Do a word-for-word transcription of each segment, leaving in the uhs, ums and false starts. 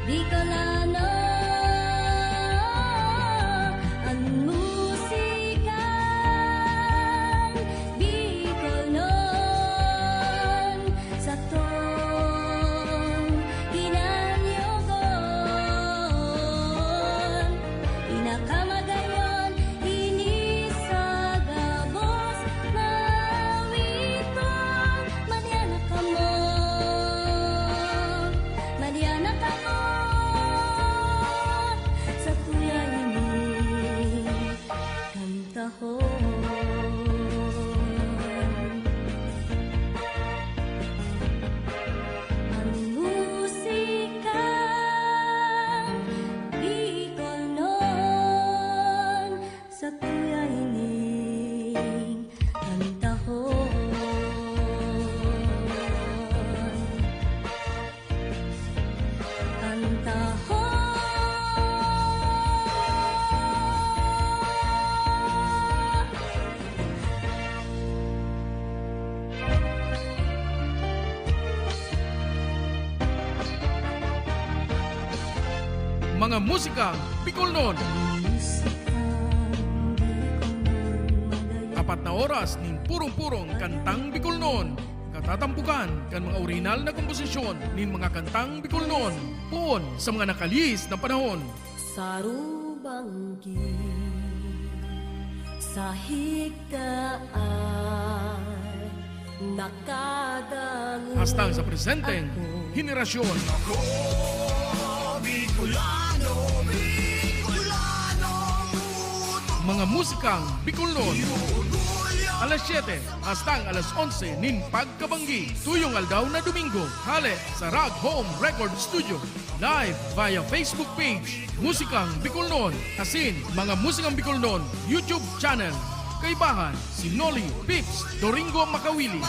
Bicolano, an musikang Bicolnon, satong kinanyogon, pinakamagayon, ini sa gabos na witong. Madiyan na kamo, madiyan na kamo, satuya ini kantahon. An musikang Bicolnon, satuya ining kantahon. Kantahon. Mga musikang Bicolnon. Apat na oras nin purong-purong kantang Bicolnon. Katatampukan kan mga orihinal na komposisyon nin mga kantang Bicolnon. Poon sa mga nakalihis na panahon. Sarubanggi sa higdaan nakadangog. Hastang sa presenteng ako. Henerasyon. Ako, Bicolano, Bicolano, mga musikang Bicolnon. Alas siyete hastang alas onse nin pagkabanggi, tuyong aldaw na Domingo, hale sa Rag Home Record Studio. Live via Facebook page, Musikang Bicolnon, asin Mga Musikang Bicolnon YouTube channel. Kaibahan, si Noli Pips Doringo Makawili.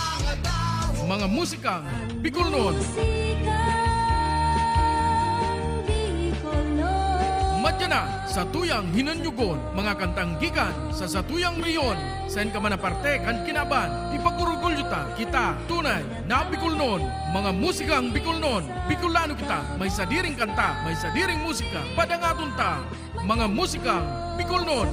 Mga Musikang Bicolnon. Musikang Bicolnon. Madya na sa tuyang hinanyugon, mga kantang gikan sa satuyang rehiyon. Saen ka man na parte kan kinaban, ipag-orgulyo ta, kita, tunay na Bicolnon, mga musikang Bicolnon, Bicolano kita, may sadiring kanta, may sadiring musika, padangaton ta, mga musikang Bicolnon.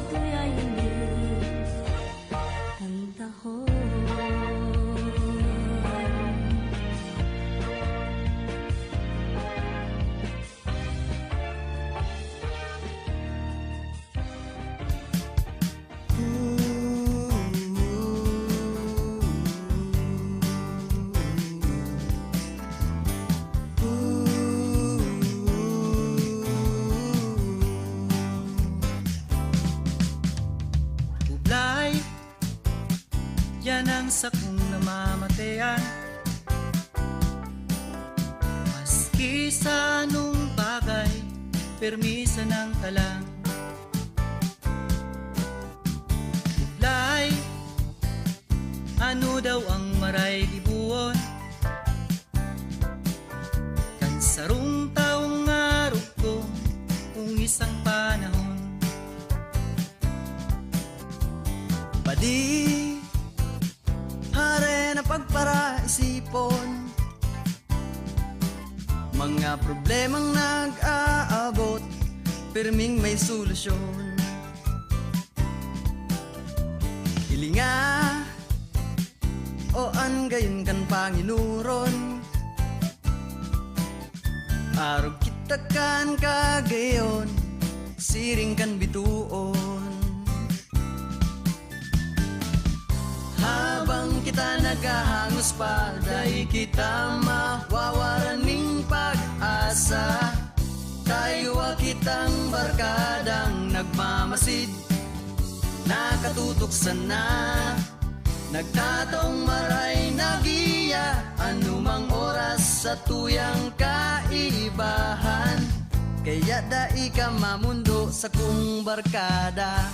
Bublay, yan ang sakong namamatean. Maski sa anong bagay, permi sanang talang. Bublay, ano daw ang maray gibohon? Kan sarong tawong arog ko, kung isang panahon. Padi, hare na pagparaisipon. Mga problemang nag-aabot, pirming may solusyon. Hilinga, o an gayon kan Panginoron. Arog kita kan kagayon, siring kan bitoon. Habang kita naghahangos pa, dai kita mawawaran nin pag-asa. Tayoa kitang barkadang nagmamasid, nakatutok sana, nagtataong maray na giya, anumang oras satuyang kaibahan. Kaya dai ka mamondo, sakong barkada.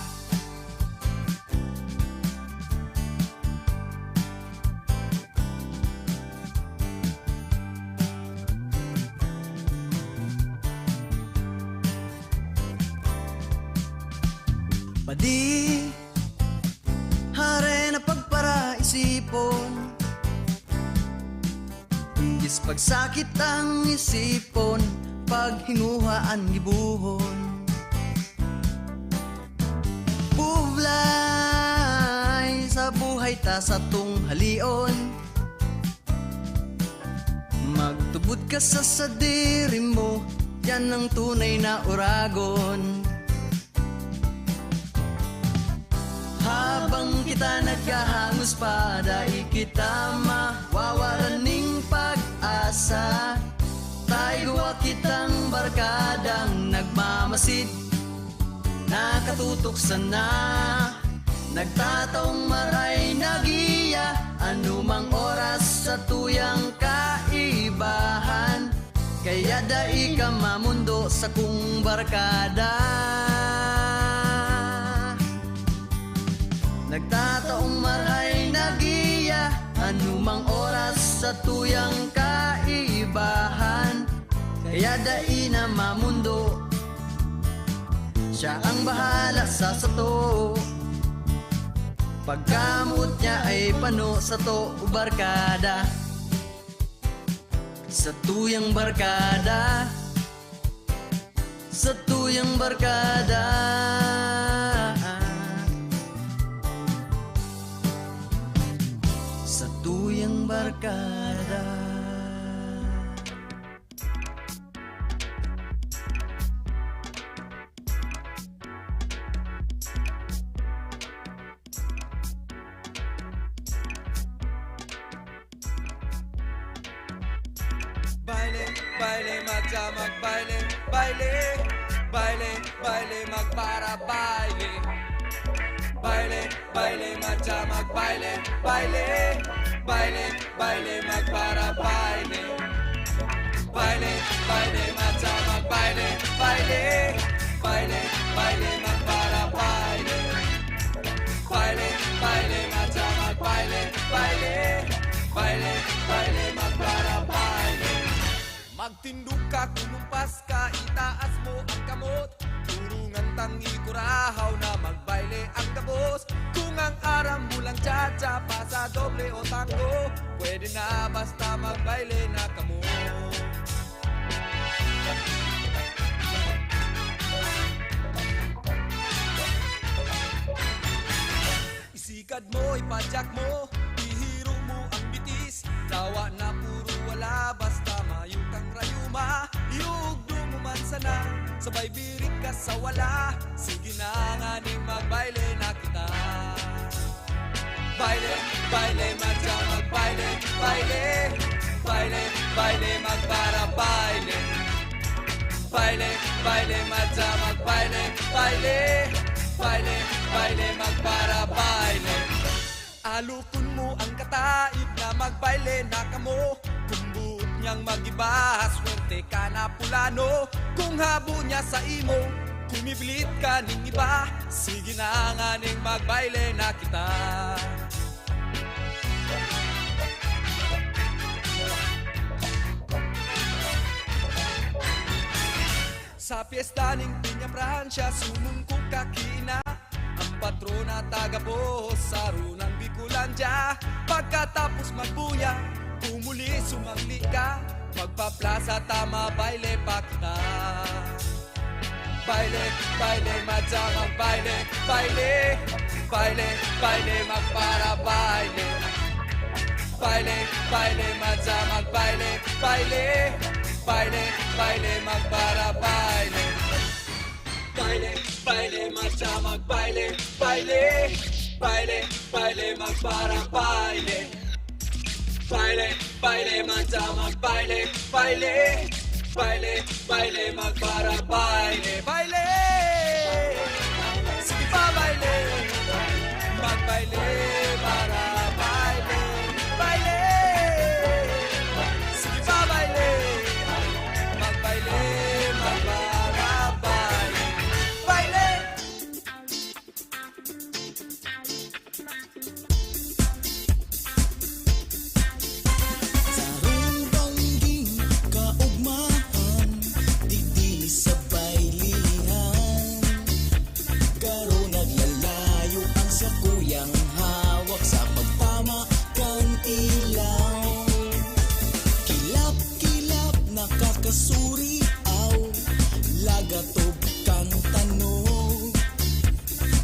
Padi, hare na pagparaisipon. Imbis pagsakit ang isipon, paghinguha an gibohon. Publay sa buhay ta satong halion. Magtubod ka sa sadiri mo, yan ang tunay na oragon. Habang kita naghahangos pa, dai kita mawawalan ning pag-asa. Ta igwa kitang barkadang nagmamasid, nakatutok sana, nagtataong maray nagiya. Anumang oras sa tuyang kaibahan, kaya dai ka mamundo sa kung barkada. Nagtataong maray nagiya, anumang oras sa tuyang kaibahan, kaya dai na mamundo. Siya ang bahala sa sato. Pagkamoot niya ay pano sato, barkada. Sa tuyang barkada, sa tuyang barkada, sa tuyang barkada. Baile, baile, madya magbaile, baile, baile, baile, magpara baile. Baile, baile, madya magbaile, baile, baile, baile, magpara baile. Baile, baile, madya magbaile, baile, baile, baile, magpara baile. Baile, baile, madya magbaile, baile, baile, baile, magpara baile. Magtindog ka, kumumpas ka, itaas mo ang kamot. Turungan tang ikurahaw na magbaile ang gabos. Kung ang aram mo lang cha-cha, pasodoble o tango, pwede na basta magbaile na kamo. Isikad mo, ipadyak mo, ihiro mo ang bitis. Dawa na puro wala, basta mayo kang rayuma. Iugdo mo man sana, sabay birik ka sa wala. Sige na nganing magbaile na kita. Baile, baile, madya magbaile, baile. Baile, baile, magpara baile. Baile, baile, madya magbaile, baile. Baile, baile, magpara baile. Alokon mo ang kataid na magbaile na kamo. Kung boot niyang mag-iba, swerte ka na pulano. Kung habo niya sa imo, kumiblit ka ning iba. Sige na nganing magbaile na kita. Sa pyesta ning Peña Francia, sumungkog ka kiina. Ang patrona taga Bohos, saro ng Bicolandia. Pagkatapos magbuya, pumuli, sumangli ka. Magpaplaza ta, mabaile pa kita. Baile, baile, madya magbaile, baile. Baile, baile, magpara baile. Baile, baile, madya magbaile, baile. Baile, baile, magpara baile. Baile, baile, madya magbaile, baile. Baile, baile, magpara baile. Baile, baile, madya magbaile, baile. Baile, baile, magpara baile, baile. Sige pa, baile. Magbaile, para baile, baile. Sige pa, baile. Magbaile, magpara baile, baile. Sarong bangging kaugmahan, digdi sa baile. Katob kan tanog,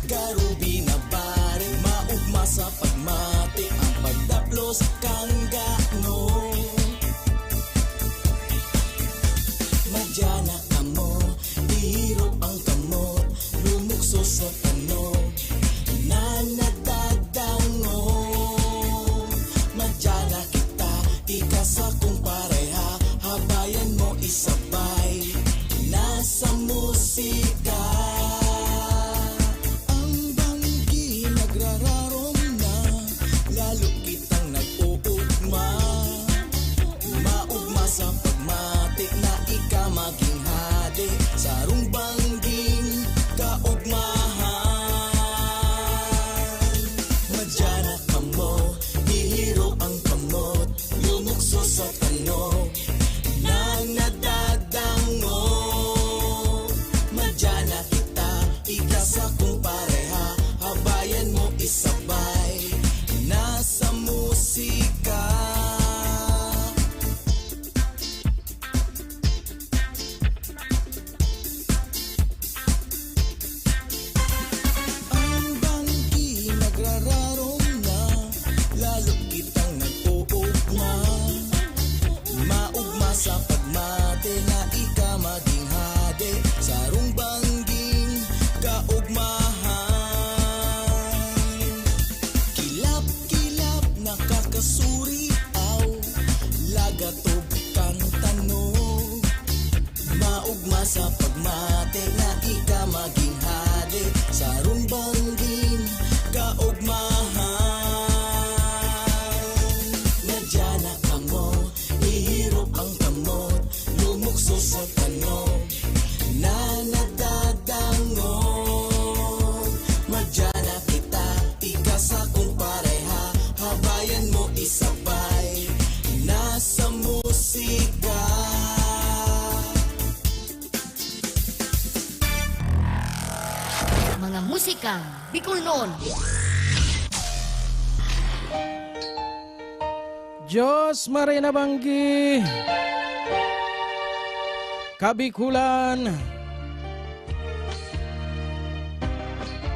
garo binabari, maugma sa pagmati ang pagdaplos kan gano. Madya na kamo, ihirop ang kamot, lumukso sa tanog na nadadangog. Madya na kita, ika sakong pareha, habayan mo isabay na sa musika. Ang banggi nagrararom na, lalo kitang nag-uugma. Maugma sa pagmati na ika maging hade, sarong bangging kaugmahan. Madya na kamo, ihiro ang kamot, lumukso sa tanog na nadadangog. Madya na kita, ika sakong pareha, habayan mo isabay na sa musika. Ang banggi nagrararom na, lalo kitang nag-uugma. Maugma sa pagmati na ika maging hade, sarong bangging kaugmahan. Kilap-kilap, nakakasuri, aw, lagatob kan tanog. Maugma sa pagmati na ika maging hade, sarong bangging kaugmahan. Madya na kamo, ihirop ang kamot, lumukso sa tanog na nadadangog. Madya na kita, ika sakong pareha, habayan mo isabay na sa musika. Mga musikang Bicolnon. Diyos, maray na banggi, Kabikulan,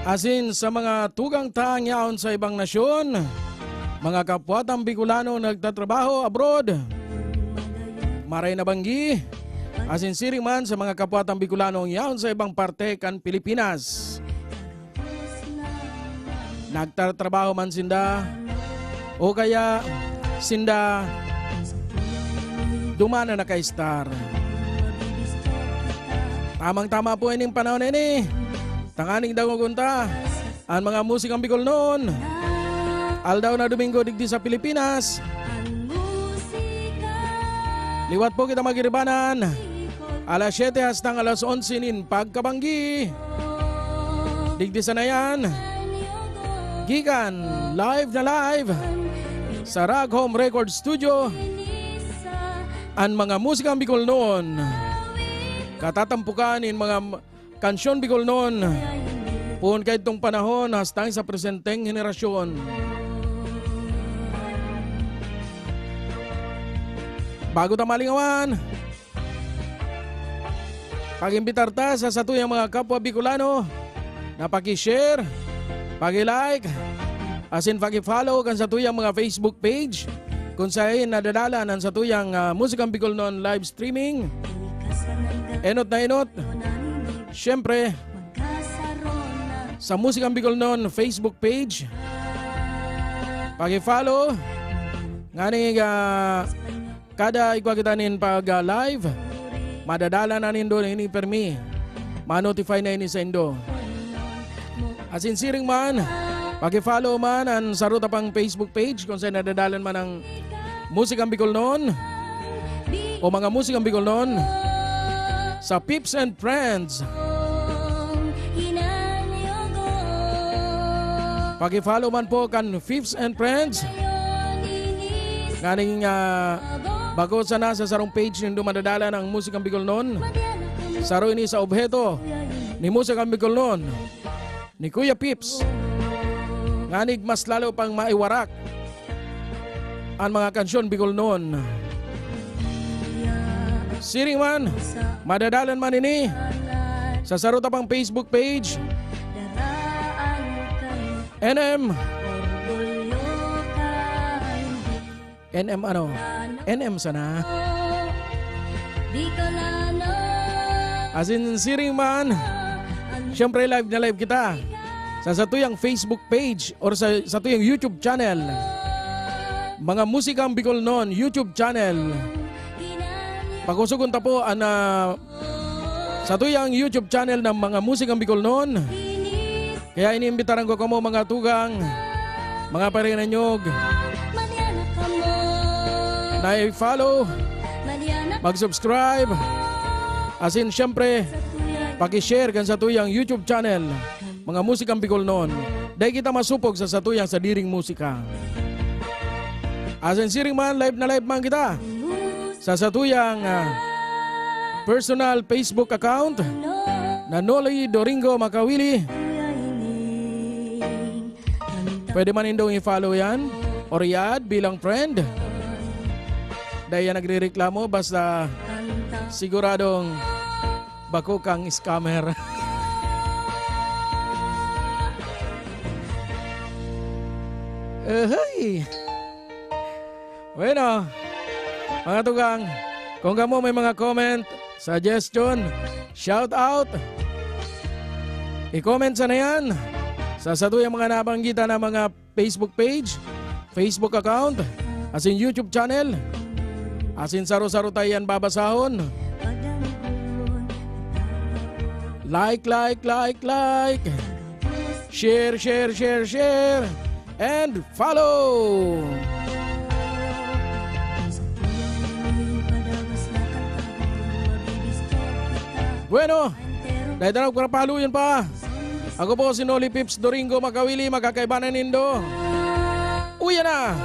asin sa mga tugang tang yaon sa ibang nasyon, mga kapwa tang Bicolano nagtatrabaho abroad, maray na banggi, asin siring man sa mga kapwa tang Bicolano yaon sa ibang parte kan Pilipinas. Nagtatrabaho man sinda, o kaya sinda duman na naka-star. Tamang-tama po ining panahon na ini, tanganing dangogon ta an mga musikang Bicolnon. Aldaw na Domingo digdi sa Pilipinas. Liwat po kita magiribanan. Alas siyete hastang alas onse nin pagkabanggi. Digdi sana yan. Gikan, live na live sa Rag Home Record Studio. An mga musikang Bicolnon, katatampukan nin mga m-, kansyon Bicolnon, poon kaidtong panahon hastang sa presenteng henerasyon. Bago ta malingawan, pag-imbitar ta sa satuyang mga kapwa Bicolano na paki-share, paki-like, asin paki-follow kan satuyang mga Facebook page, kun saen nadadalan an satuyang, ah, Musikang Bicolnon live streaming. Enot na enot, siyempre, sa Musikang Bicolnon Facebook page. Paki-follow, nganing, ah, kada igwa kita nin pag, ah, live, madadala na nindo na ini permi. Ma-notify na ini saindo. Asin siring man, paki-follow man an saro ta pang Facebook page kun saan nadadalan man ang Musikang Bicolnon o mga Musikang Bicolnon sa Pips and Friends. Paki-follow man po kan Pips and Friends. Nganing, ah, bako sana sa sarong page nindo madadalan ang Musikang Bicolnon. Saro ini sa obheto ni Musikang Bicolnon, ni Kuya Pips, nganing mas lalo pang maiwarak an mga kansyon Bicolnon. Siring man, madadalan man ini Sa saro ta pang Facebook page, N M. N M ano? N M sana. Asin siring man, syempre live na live kita sa satuyang Facebook page or sa satuyang YouTube channel. Mga Musikang Bicolnon YouTube channel. Pakusogon ta po an, ah, satuyang YouTube channel ng Mga Musikang Bicolnon. Kaya iniimbitaran ko kamo, mga tugang, mga parinanyog, na i-follow, mag-subscribe, asin syempre, paki-share kan satuyang YouTube channel, Mga Musikang Bicolnon. Dai kita masupog sa satuyang sadiring musika. Asin siring man, live na live man kita sa satuyang, ah, personal Facebook account na Noli Doringo Makawili. Pwede man nindong i-follow yan or i-add bilang friend. Dai yan nagrereklamo, basta siguradong bako kang scammer. Ehay! Bueno, mga tugang, kung kamo may mga comment, suggestion, shout out, i-comment sana yan sa satuyang mga nabanggitan na mga Facebook page, Facebook account, asin YouTube channel. Asin saro-saro ta yan babasahon. Like, like, like, like. Share, share, share, share. And follow. Bueno, dahil na nagpapahaloyan pa. Ako po si Noli Pips Doringo Makawili, makakaiba na nindo. Uya na!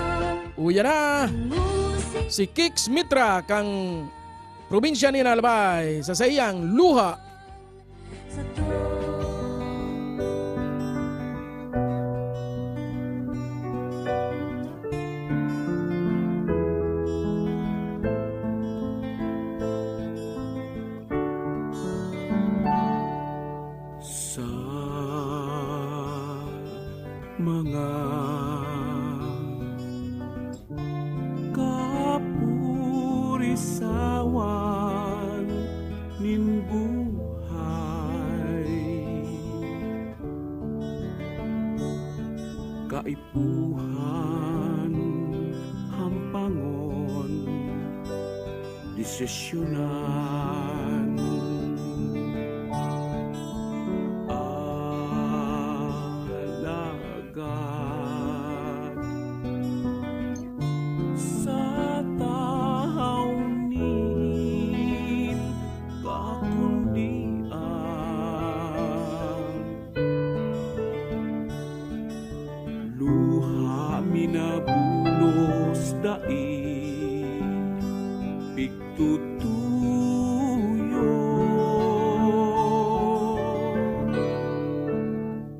Uya na! Si Kix Mitra kang probinsya ni Albay sa saiyang Luha. Sa mga kapurisawan nin buhay, kaipuhan, hampangon, desisyonan. Alagad sa tahaw nin kakundian, luha minabulos dai pigtutuyo.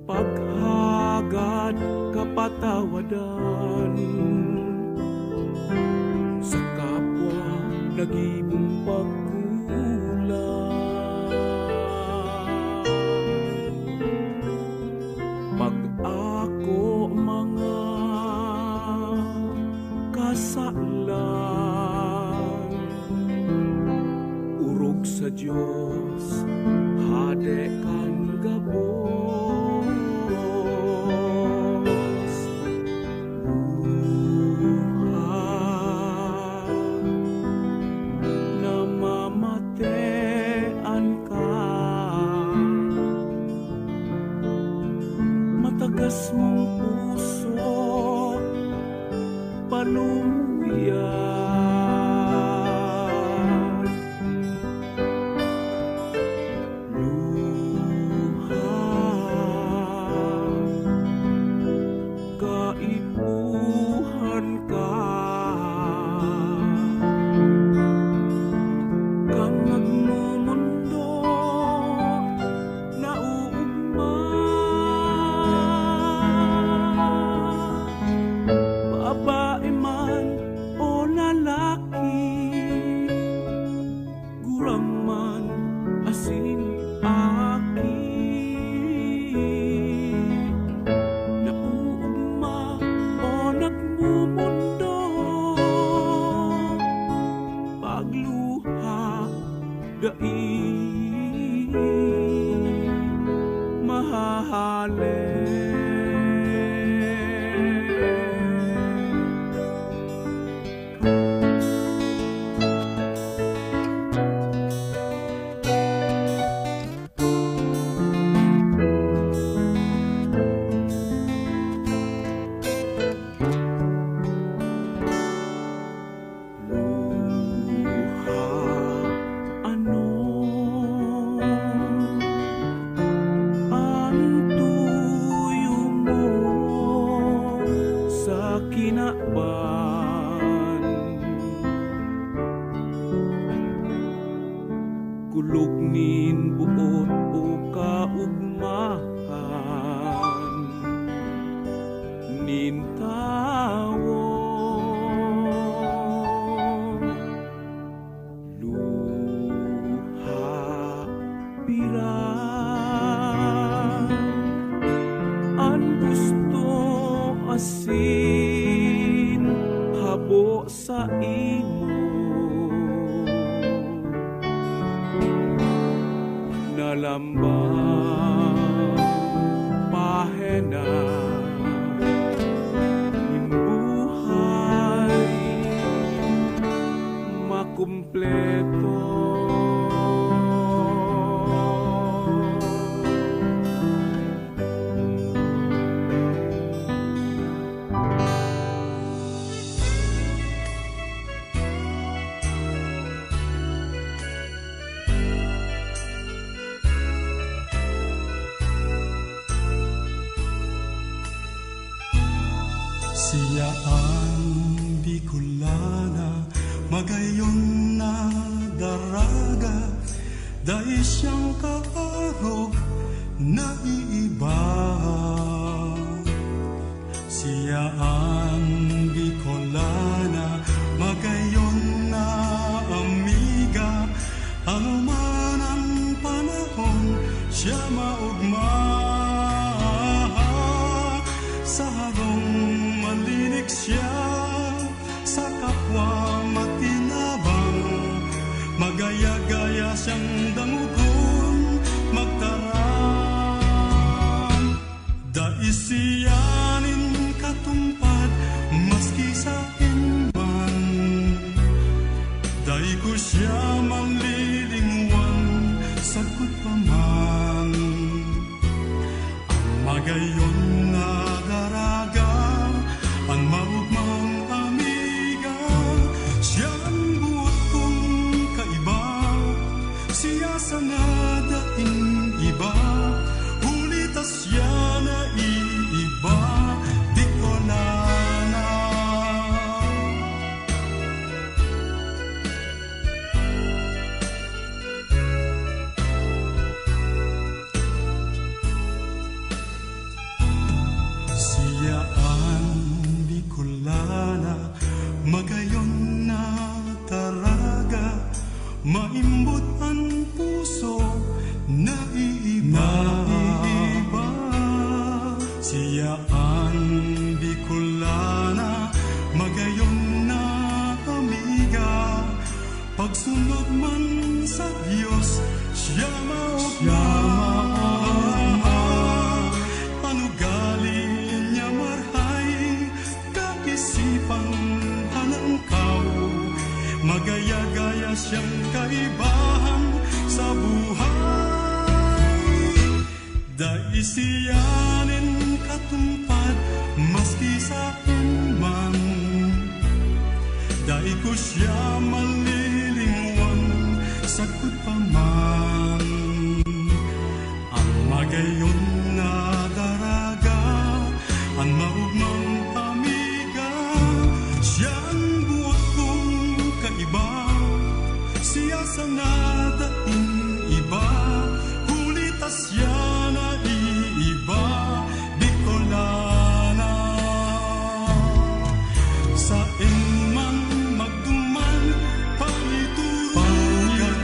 Paghagad kapatawadan sa kapwa nagibong pagkulang. Pag-ako mga kasalan, orog sa Dios, Hade kan gabos. Luha na mamatean ka, matagas mong puso, panumuya. Luha, kaipuhan ka, kan nagmumundo, nauugma. hale. Luha, ano an tuyo mo sa kinaban? Kulog nin boot o kaugmahan nin tawo. Luha, pira an gusto asin habo saimo. Nalambang pahena nin buhay makumpleto. Siya an Bicolana, magayon na daraga, dai siyang kaarog na iiba. Siya an Bicolana, magayon na amiga, ano man ang panahon, siya maogma. Sa harong malinig siya, sa kapwa matinabang, magaya-gaya siyang dangogon, magtaram. Dai siya nin katungpad, maski saen man. Dai ko siya manlilingwan, sagkod pa man. An magayon na daraga, an maogmang amiga, siya an buot kong kaiba. Siya sana daing iba, huli ta siya naiiba, Bicolana. Siya an Bicolana, magayon na daraga, maimbot an puso, naiiba. Naiiba. Siya an Bicolana, magayon na amiga, pagsunod man sa Dios, siya maogma. Siya maogma. An ugali niya marahay, kaisipan halangkaw, magaya-gaya siyang kaibahan sa buhay. Dai siya nin katungpad, maski saen man. Dai ko siya malilingwan, sagkod pa man. An magayon na daraga, an maogmang amiga, siya an buot kong kaiba. Siya sana daing iba, huli ta siya naiiba, Bicolana. Saen man magduman, paniturugan.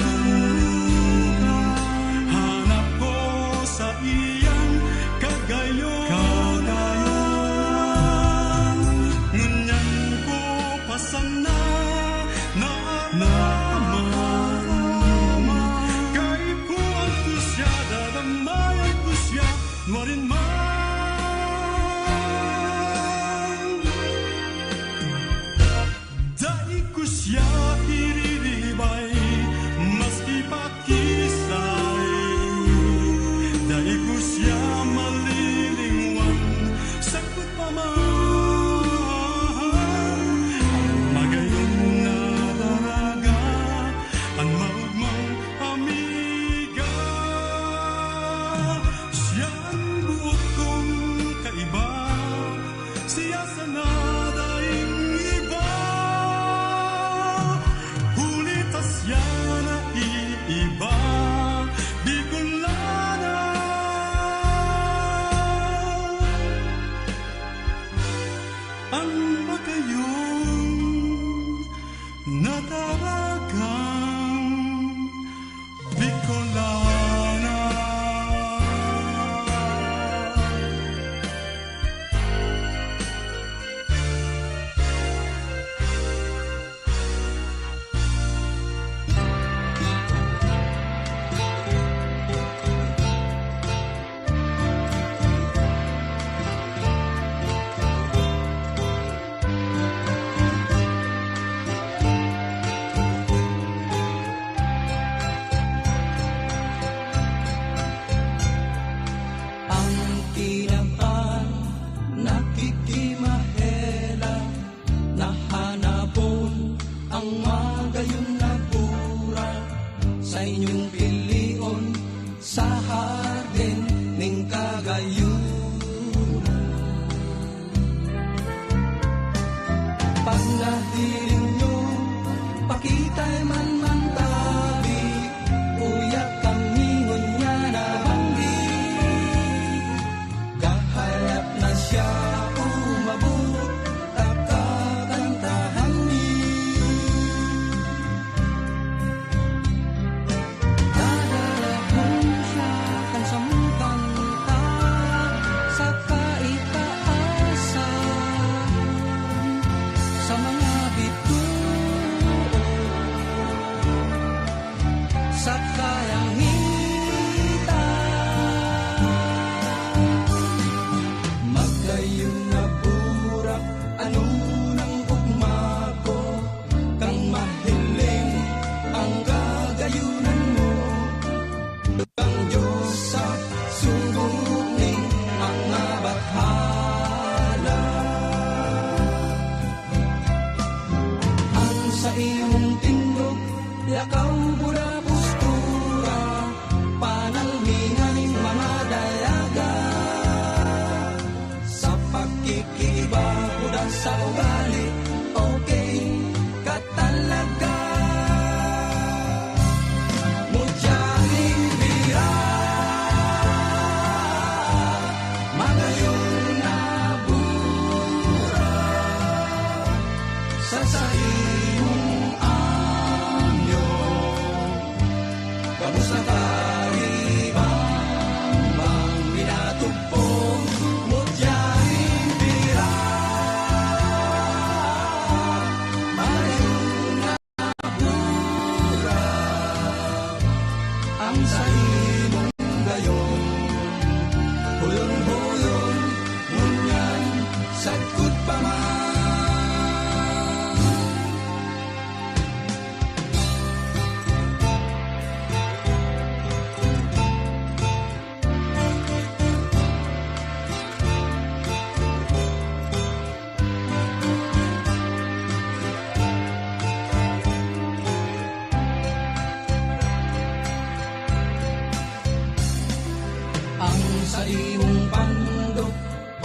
Sa imong pandok,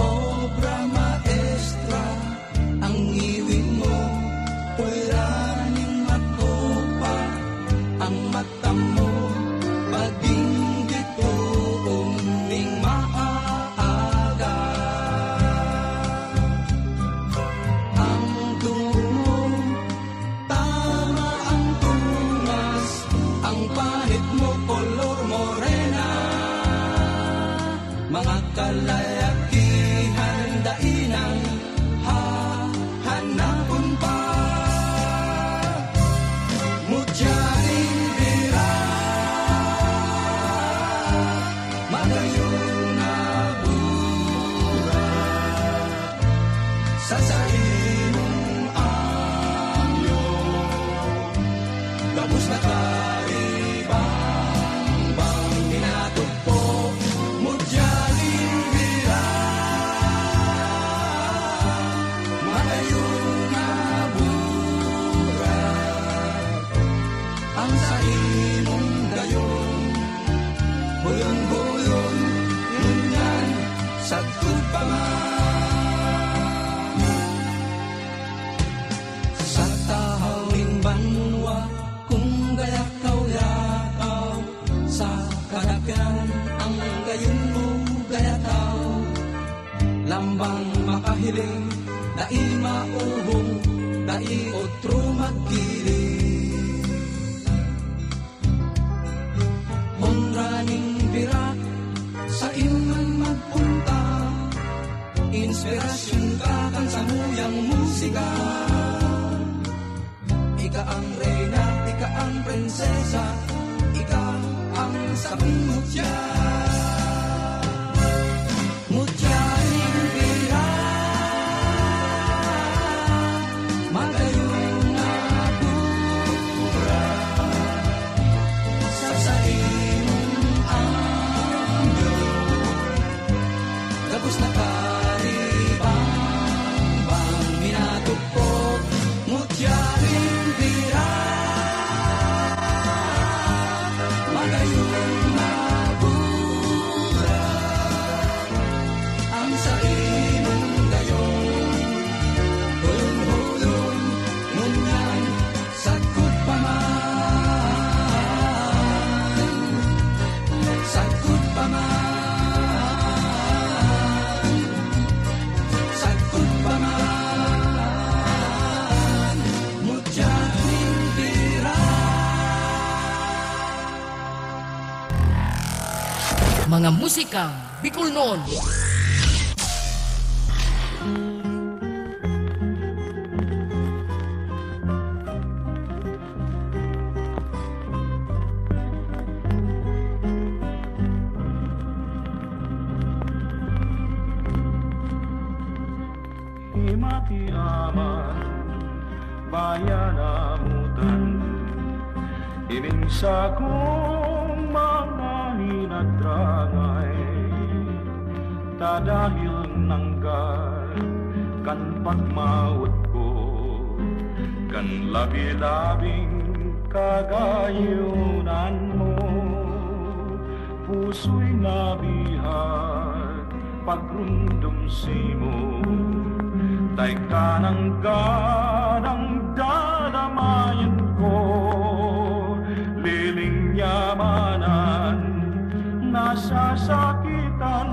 obra maestra, ang ngipon mo, pulra ning makopa, ang mata mo, pagdinggit ko ning maaga. Ang tungo mo, tama ang tumas, ang panit mo, kolor morena. Mga kalakihan, dai nang hahanapon pa. Mutyaring bira, magayon na burak sa saimong angyo. Gabos na karibang bang minatugpo, mutyaring bira, magayon na burak ang saimong gayon. Hoyon-hoyon, ngunyan, sagkod pa man. Sa tahaw nin banwa, kung gayakaw-yakaw, sa kadaklan ang gayon mo gayakaw. Lambang makahiling, dai mauhong, dai otro maggiling. Honra nin bira, saimo man magpunta. Inspirasyon ka kan samuyang musika. Ika ang reyna, ika ang prinsesa, ika ang sakong mutya. Mutya nin bira, magayon na burak sa saimong angyo. Gabos na karibang bang minatugpo, mutya nin bira, magayon na burak ang saimong gayon. Hoyon-hoyon, ngunyan, sagkod pa man, sagkod pa man, sagkod pa man, mutya nin bira. Mga musikang Bicolnon. Himati aman, bayan amutan, ining sakong mga hinatrangay, ta dahil nanggad kan pagmawot ko, kan labi-labing kagayonan mo, puso'y nabihag pagrumdom simo, ta ika nanggad an dadamayan ko, lilingyamanan, nasasakitan,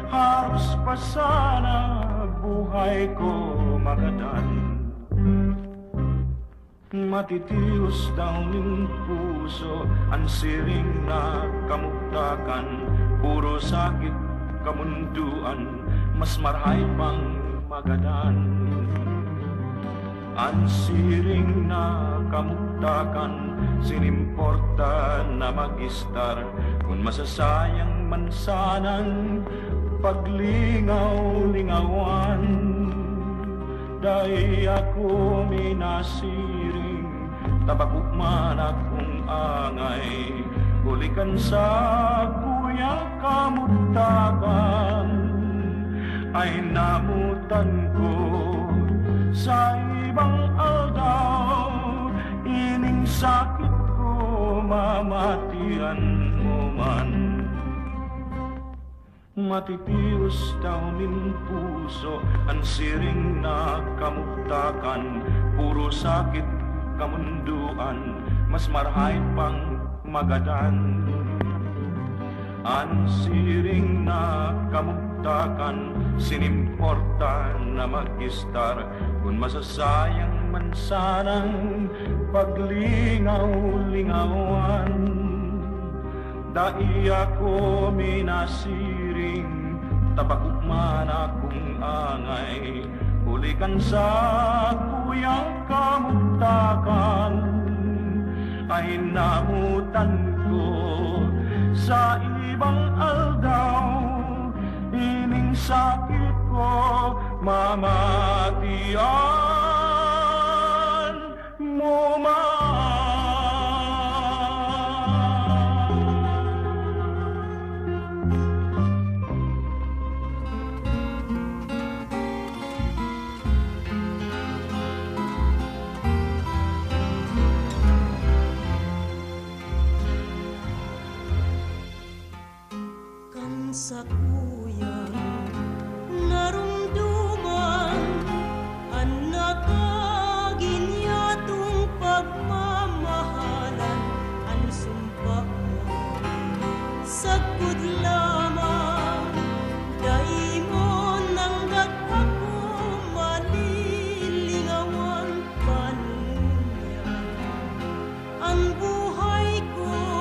haros pa sana buhay ko magadan. Matitios daw nin puso an siring na kamugtakan, puro sakit kamundoan, mas marahay pang magadan. An siring na kamugtakan, sin importa na mag-istar, kun masasayang man sanang paglingaw-lingawan. Dai ako minasiring, ta bako man akong angay, huli kan sakuya kamugtakan ay namotan ko sa ibang aldaw. Ining sakit ko, mamatian mo man. Matitios daw nin puso an siring na kamugtakan, puro sakit kamundoan, mas marahay pang magadan. An siring na kamugtakan, sinimporta na mag-istar, kun masasayang man sanang paglingaw-lingawan. Dai ako minasiring, tabako man akong angay, huli kan sakuyang kamugtakan ay namotan ko sa ibang aldaw. Ining sakit ko mamatian mo man. Kan sakuyang naromdoman an nakaginyatong pagmamahalan, an sumpa mo sagkod lamang, dai mo nanggad ako malilingawan pa ngunyan. An buhay ko,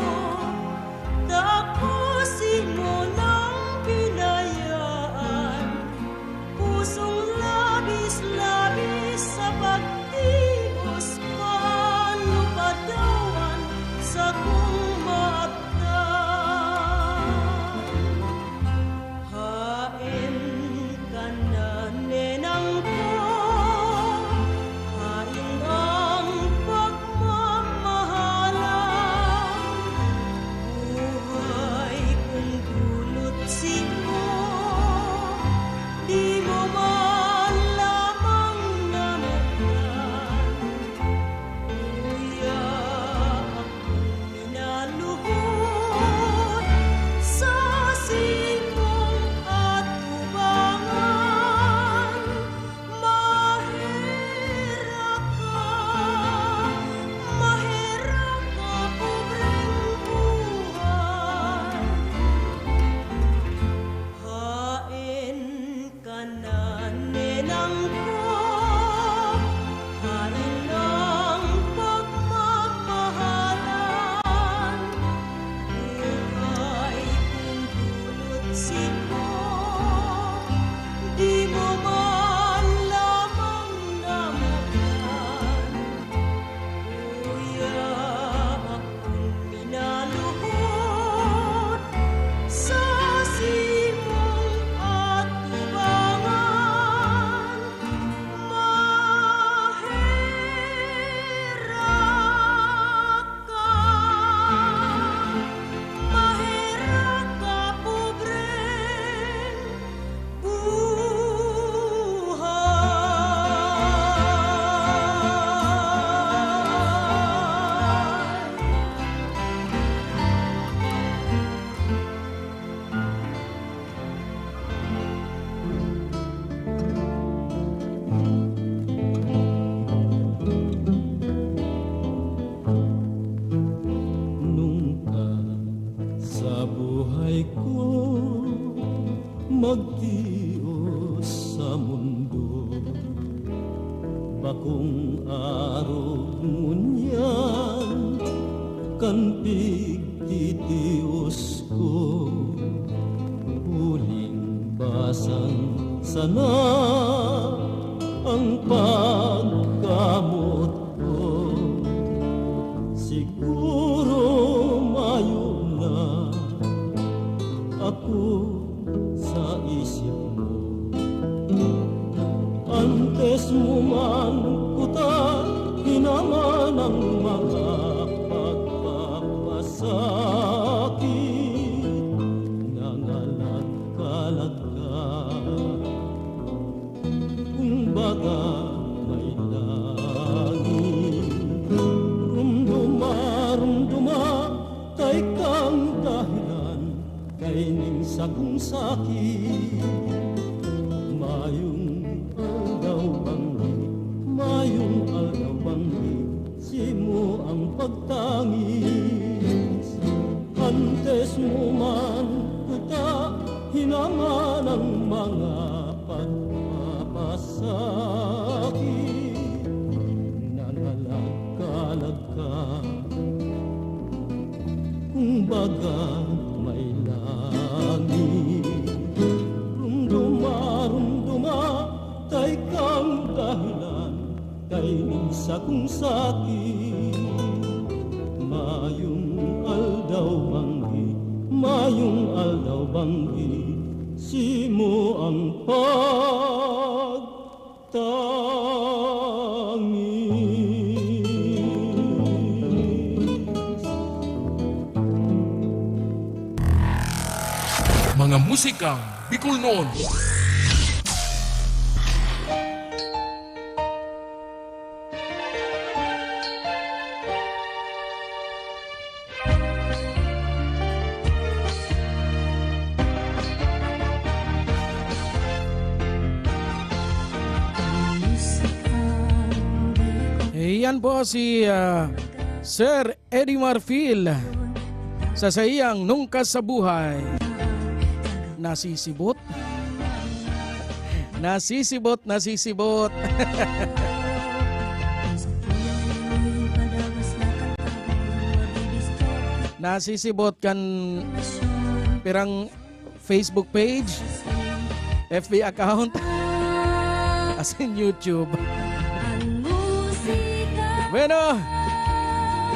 taposi mo nang binayaan. Pusong labis-labis sa pagtios, paano pa daw an sakong maabtan? Haen ka na, nenang ko, haen ang pagmamahalan. Buhay kong dulot simo, di mo man lamang namotan. Kuya, ako Minaluhod sa simong atubangan. Maherak ka, maherak ka, pobreng buhay. Haen ka na, nenang ko, haen ang pagmamahalan. Buhay kong dulot simo, di mo man lamang namotan. Kuya, akong minaluhod sa simong atubangan. Maherak ka, maherak ka, pobreng buhay. Nungka sa buhay ko, magtios sa mundo. Bakong arog ngunyan kan pigtitios ko, huling basang sana ang pagkamot ko. Siguro mayo na ako sa isip mo. Antes mo man kuta hinaman ang mga pagpapasakit, nangalagkalag ka. Kumbaga may langit. Rumduma, rumduma, ta ikang dahilan. Ning sakong sakit, mayong aldaw banggi, mayong aldaw banggi, simo ang pagtangis. Antes mo man kuta hinaman ang mga pagpapasakit, nangalagkalag ka. Kumbaga may langit. Rumduma, rumduma, tay kang dahilan, tay ning sakong sakit. Mayong aldaw banggi, mayong aldaw banggi, simo ang pag tangis. Mga musikang Bicol noon. Iyan po si, ah, Sir Eddie Marfil sa saiyang Nungka sa Buhay. Nasisibot? Nasisibot, nasisibot. Nasisibot kan pirang Facebook page, F B account, asin YouTube. Bueno,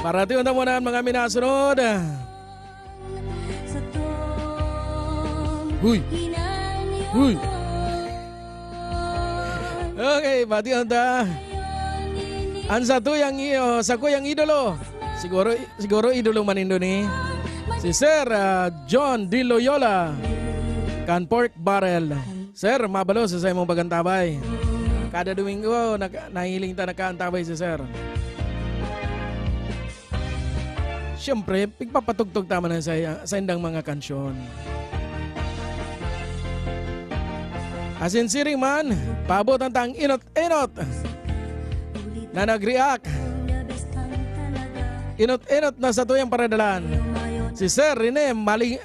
paratiyon ta muna an mga minasunod. Huy! Huy! Okay, batiyon ta. An satuyang i-, oh, sakuyang idolo. Siguro, siguro idolo man nindo ni si Sir, ah, John De Loyola, kan Pork Barrel. Sir, mabalo sa saimong pag-antabay. Kada Domingo, nag-, nahihiling ta nagkaantabay si Sir. Siyempre, pigpapatugtog ta man sa, sa indang mga kansyon. Asin siring man, paabotan ta an inot-inot na nag-react. Inot-inot na satuyang paradalan. Si Sir Rene Mali-,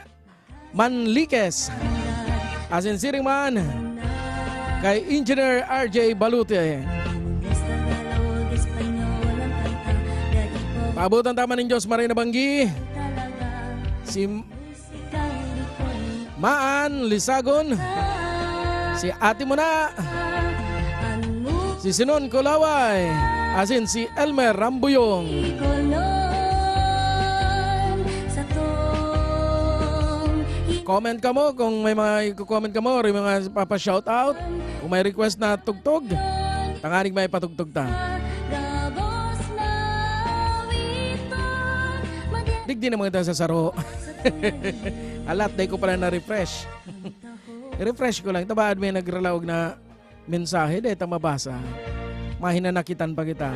Manliques. Asin siring man kay Engineer R J Balute. Paabotan ta man nin Diyos maray na banggi si Maan Lisagon, si Ate Mona, si Sinon Kulaway, asin si Elmer Rambuyong. Comment kamo kung may mga iko-comment kamo or yung mga papa-shoutout. Kung may request na tugtog, tanganing may patugtog ta. Digdi na mga ta sa saro. Alat, dai ko pala na-refresh. I-refresh ko lang. Tabaad may nagralaog na mensahe, dai ta mabasa. Mahinanakitan pa kita.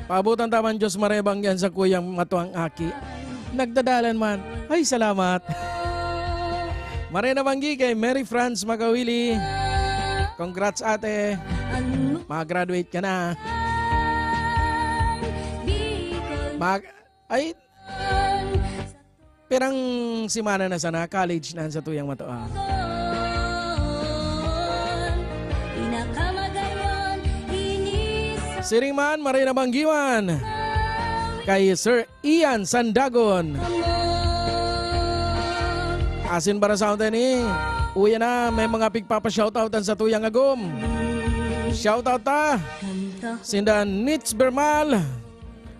Paabotan ta man, Diyos maray banggi an sakuyang matuang aki. Nagdadalan man. Ay, salamat. Maray na banggi kay Mary Franz Magawili. Congrats, ate. Makagraduate ka na. Mag-, ay, pirang semana na sana, college na an satuyang matuang. Siring man, maray na banggi man kay Sir Ian Sandagon. Asin para sa atin ni, uya na, may mga pigpapa-shoutout an satuyang agom. Shoutout ta. Sinda Nits Bermal.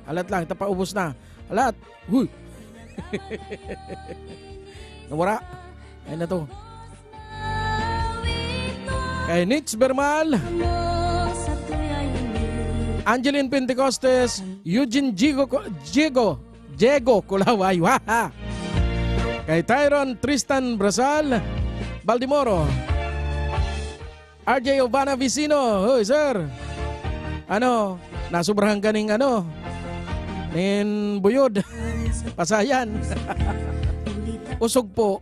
Alat lang, tapaubos na. Alat. Huy. Nawara. Ay na to. Kay Nitz Bermal, Angeline Pentecostes, Eugene Jigo, Jigo, Diego Kulaway, waha! Kay Tyron Tristan Brasal, Baldemoro. R J Ovana Vicino. Hoy, sir. Ano, nasobrahan ka ning ano, nin buyod. Pasayan. Usog po.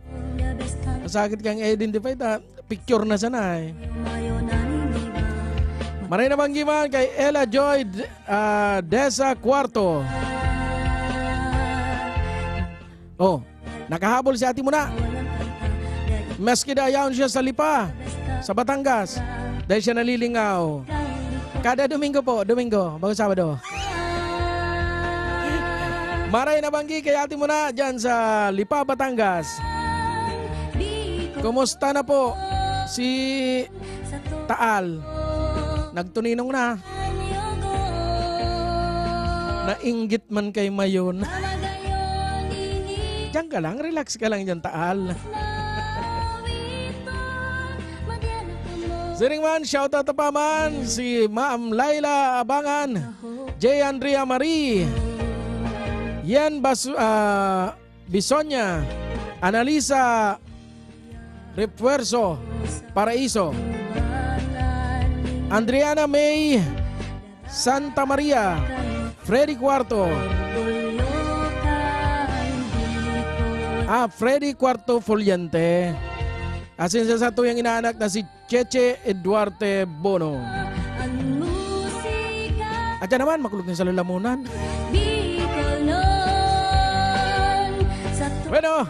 Masakit kang i-identify ta. Picture na sana eh. Maray na banggi man kay Ella Joy, ah, Desa Cuarto. Oh, nakahabol si Ate Muna. Maski dayaon siya sa Lipa, sa Batangas, dahil siya nalilingaw. Kada Domingo po, Domingo, bago Sabado. Maray na banggi kay Ate Muna dyan sa Lipa, Batangas. Kumusta na po si Taal? Nagtuninong na. Nainggit man kay Mayon. Diyan ka lang, relax ka lang diyan, Taal. Siring man, shoutout pa man si Ma'am Laila Abangan, J. Andrea Marie, Yen Basu-, ah, Bisonia, Analisa Refuerzo Paraiso, Andriana May Santa Maria, Freddy Cuarto. Ah, Freddy Cuarto Fullante. Asin sa satuyang inaanak na si Cheche Eduarte Bono. At yan naman, makulog na sa lalamunan. Bueno,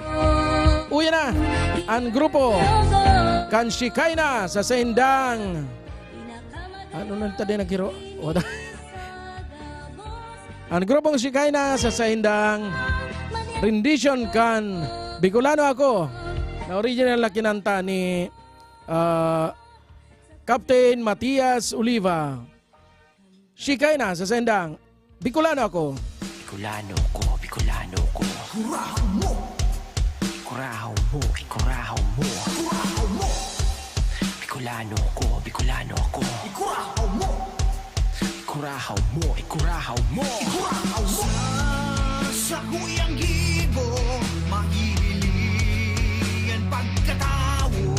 uya na ang grupo kan Shikaina sa Sendang. Ano nang tadi naghiro? Wala. Ang grupong Shikaina sa Sendang, rendition kan Bicolano Ako, na original na kinanta ni, ah, Captain Matias Oliva. Shikaina sa Sendang, Bicolano Ako. Bicolano ko, Bicolano ko. Kurahaw mo! Ikurahaw mo, ikurahaw mo. Kurahaw mo! Bicolano ko, Bicolano ako. Ikurahaw mo! Ikurahaw mo, ikurahaw mo. Ikurahaw mo! Sa sakuyang gibo, mahihiling an pagkatawo,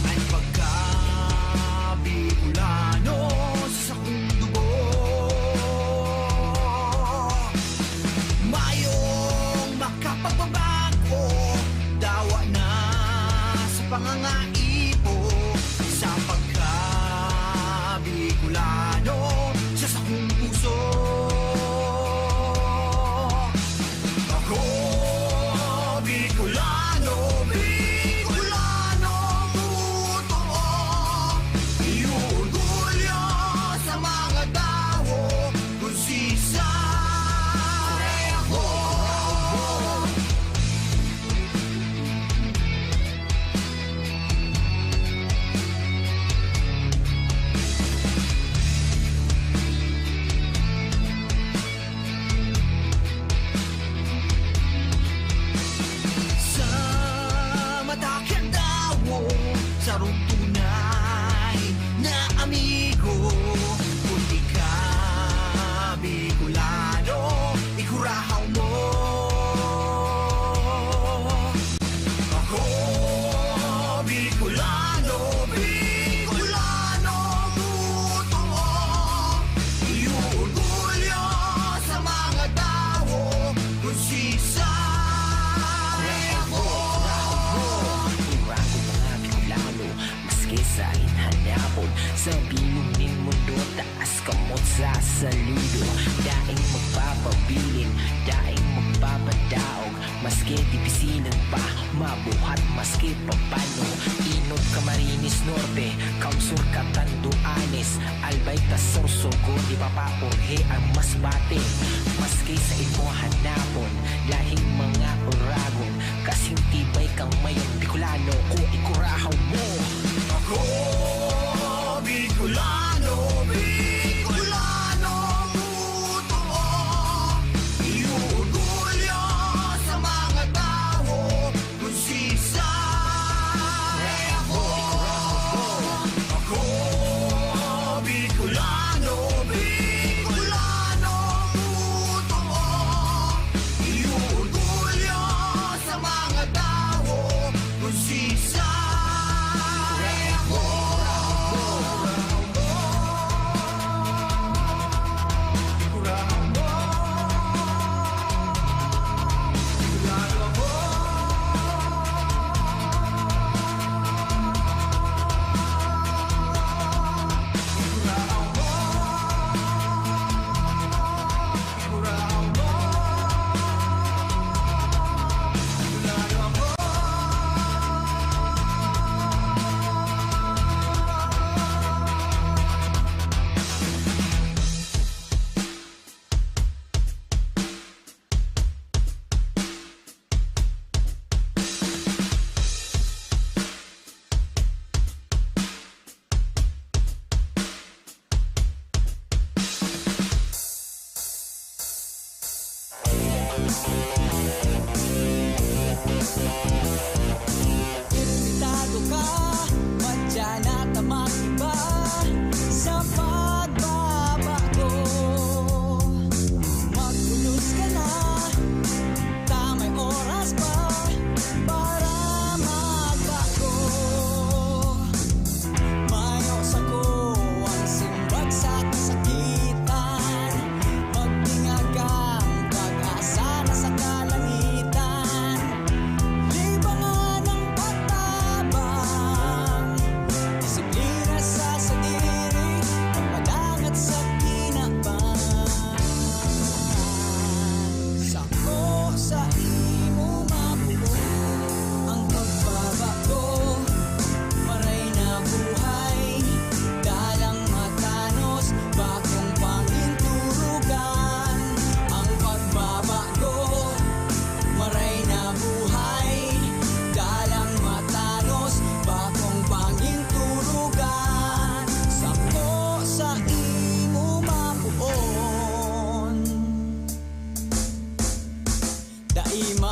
an pagka-Bicolano sa sakong dugo. Mayong makapagbabago, dawa na sa pangangaipo, sa pagka-Bicolano sa sakong puso. Ako, Bicolano, Bicolano, totoo. Iyo orgulyo sa mga tawo, kun sisay ako. Sa mata kan tawo, sarong tunay na amigo, kun di ka Bicolano, ikurahaw mo. Ako, Bicolano, Bicolano, totoo. Iyo orgulyo sa mga tawo, kun sisay ako. Urago mga Bicolano, maski sa inhanapon, sa bilog nin mundo, taas kamot sa saludo. Daing magpapabilin, daing magpapadaog, maski dipisilan pa mabuhat, maski papano. Inot, Camarines Norte, Camsur, Catanduanes, Albay ta Sorsogon, di papaorhe ang Masbate. Maski sa imo hanapon, lahing mga Oragon, kasing tibay kang Mayon, Bicolano ko, ikurahaw mo. Ako, Bicolano, Bicolano, totoo. Iyo orgulyo sa mga tawo, kun sisay ako. Ako, Bicolano, Bicolano, totoo. Iyo orgulyo sa mga tawo, kun sisay ako.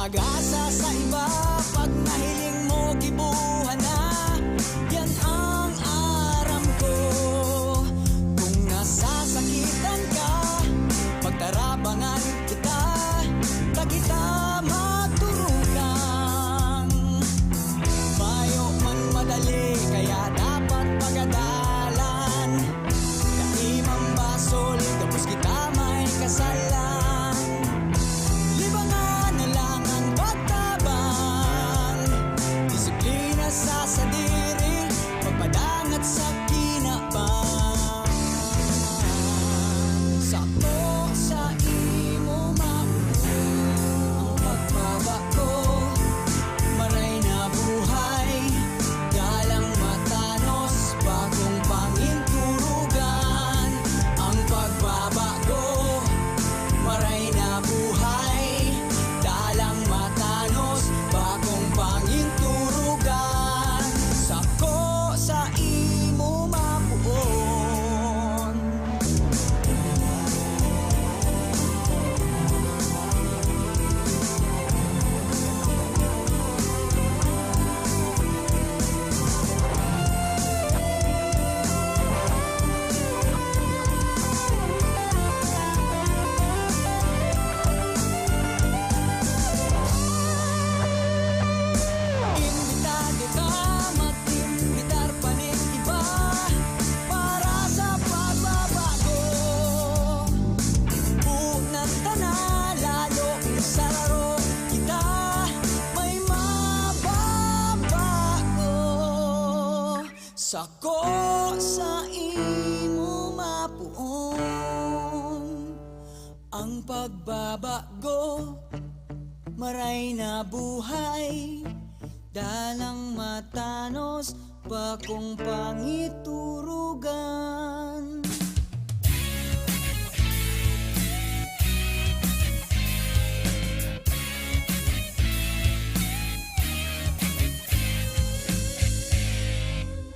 Gasa sa iba, pag nahiling mo, gibuhan na. Yan ang aram ko. Kung nasasakitan ka, pagtarabangan kita, ta kita magturugang. Mayo man madali, kaya dapat pagadalan. Kaimang basol, gabos kita may kasalan. Libangan na lang ang pagtabang. Disiplina sa sadiri, pagpadangat sa kinaban. Sako sa imo mapuon ang pagbabago. Maray na buhay, dalang matanos, bagong panginturugan. Ang pagbabago, maray na buhay, dalang matanos, bagong panginturugan. Sako sa imo mapuon. Imbitado ka mag-imbitar pa nin iba para sa pagbabago. Buot na tana, lalo sa laro kita may mababago. Sako sa imo mapuon ang pagbabago. Maray na buhay, dalang matanos, bakong pangiturugan.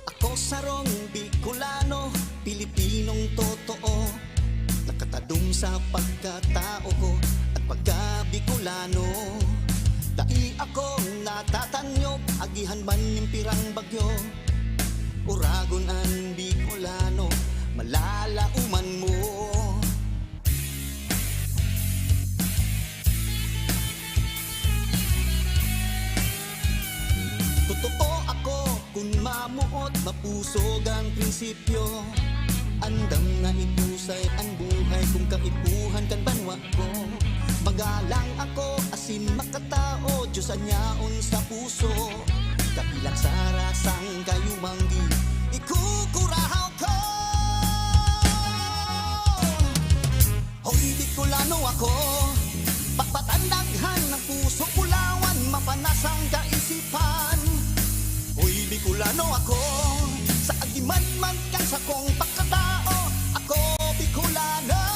Ako sarong Bicolano, Pilipinong totoo. Nakatadom sa pagkatao ko at pagka-Bicolano. Dai ako natatanyog, agihan man nin pirang bagyo. Uragon an Bicolano, malalaoman mo. Totoo ako kun mamoot, mapusog an prinsipyo. Andam na itusay an buhay kun kaipuhan kan banwa ko. Magalang ako asin makatao, Diyos an yaon sa puso. Kabilang sa rasang kayumanggi, ikukurahaw ko. Hoy, Bicolano ako, patpat an daghan, ang puso bulawan, mapanas ang kaisipan. Hoy, Bicolano ako, sa agimadmad kan sakong pagkatao, ako Bicolano.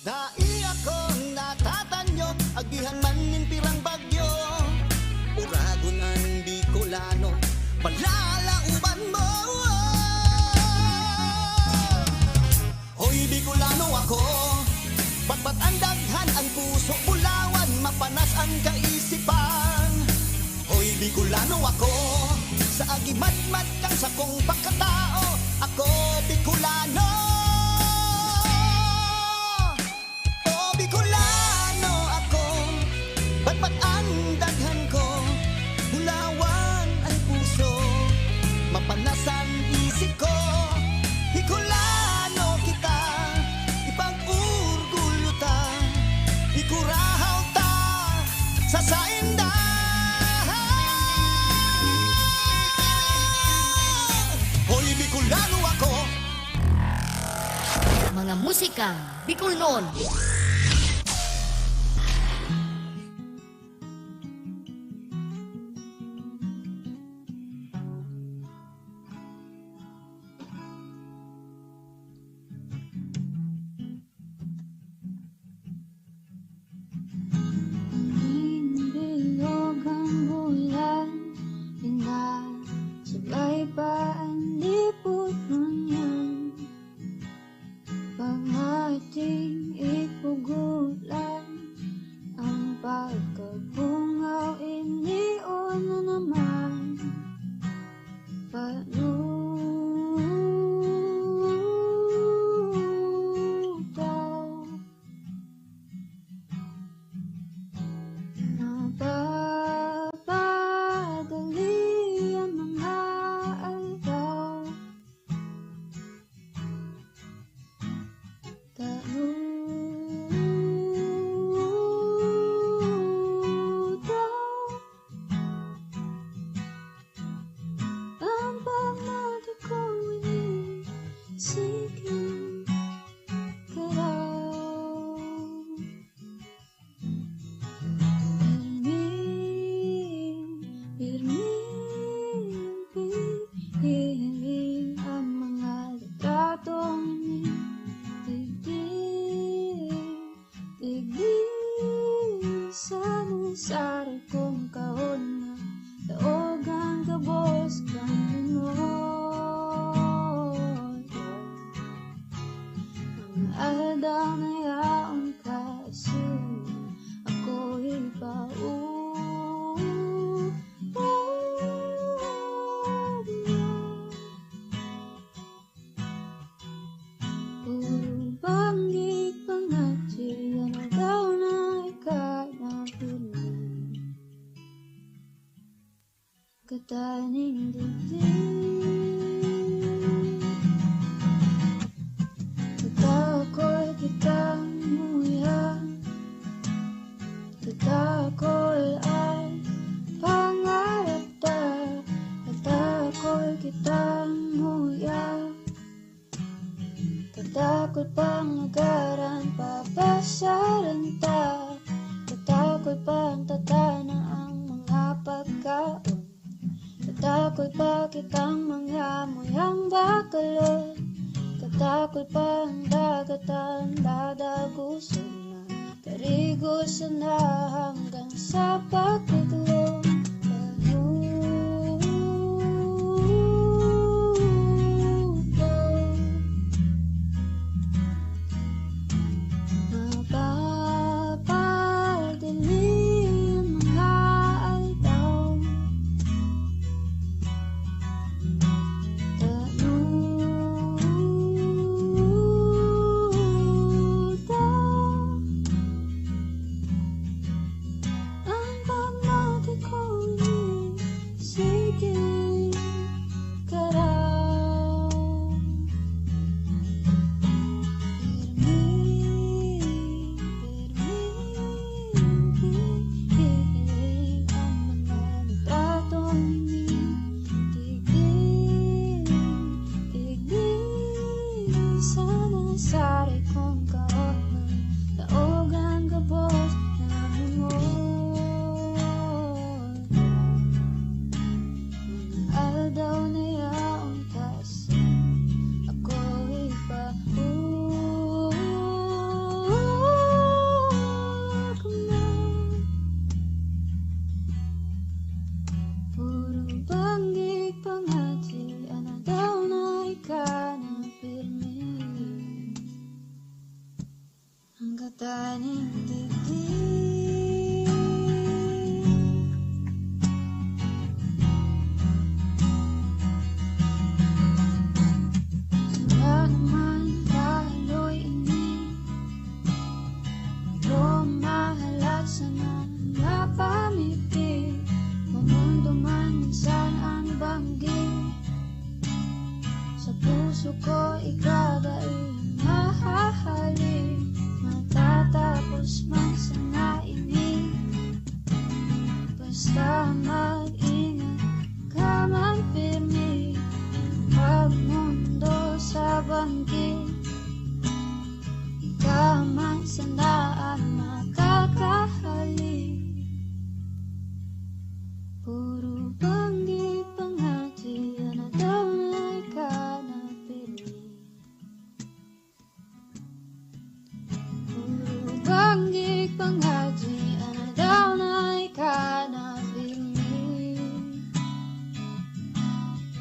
Dai ako natatanyog, agihan man nin pirang bagyo. Uragon an Bicolano, palalaoban mo. Hoy, Bicolano ako, patpat an daghan, ang puso bulawan, mapanas ang kaisipan. Hoy, Bicolano ako, sa agimadmad kan sakong pagkatao, ako Bicolano. O Bicolano ako, patpat an daghan ko, bulawan an puso, mapanas an isip ko. Bicolano kita, ipag-orgulyo ta, ikurahaw ta sa sainda. Hoy, Bicolano ako! Mga musika Bicolnon. Katakol pang lugaran, papasaran ta. Katakol pang tatana ang mga pagkaon. Katakol pa kitang mga muyang bakalon. Katakol pa ang dagat ang dadaguson na. Tarigo sana hanggang sa pagkadlong panubo. Mapapadilim ang mga aldaw. Tanuda. Ang pamati ko ini, sige, karaw. Pirmi, pirmi, ang mga litrato ini, tigil, tigil, sana saray kong kaoman, daogan gabos na lungol. Mga aldaw na yaon, tas ako ipahukom na. Puro banggig pangati, an aldaw na ika na pirmi. Ang kataning digdi. Sila naman kaaloy ini. Pero mahalat sana mapamiti. Mamundo man minsan ang banggi. Sa puso ko ika dai mahahalin. Matatapos man sana ini. Basta mag-ingat ka man pirmi. Pagmundo sa banggi, ika man sana ang makakahalin. Puro banggi pangati, an aldaw na ika na pirmi. Puro banggi pangati, an aldaw na ika na pirmi.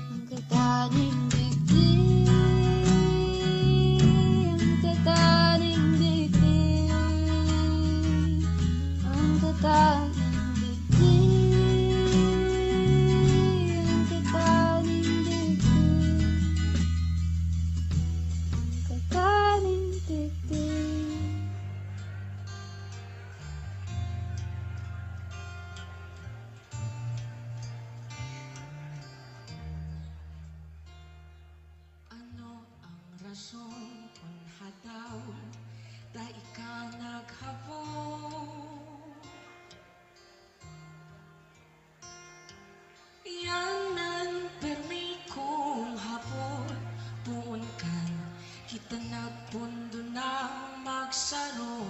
Ang kataning digdi, ang kataning digdi, ang kataning digdi, ang kataning digdi, ang kataning digdi. Ano ang rason kun hadaw dai ka naghapot? Yan an pirmi kong hapot, poon kan kita nagpondo nang magsaro.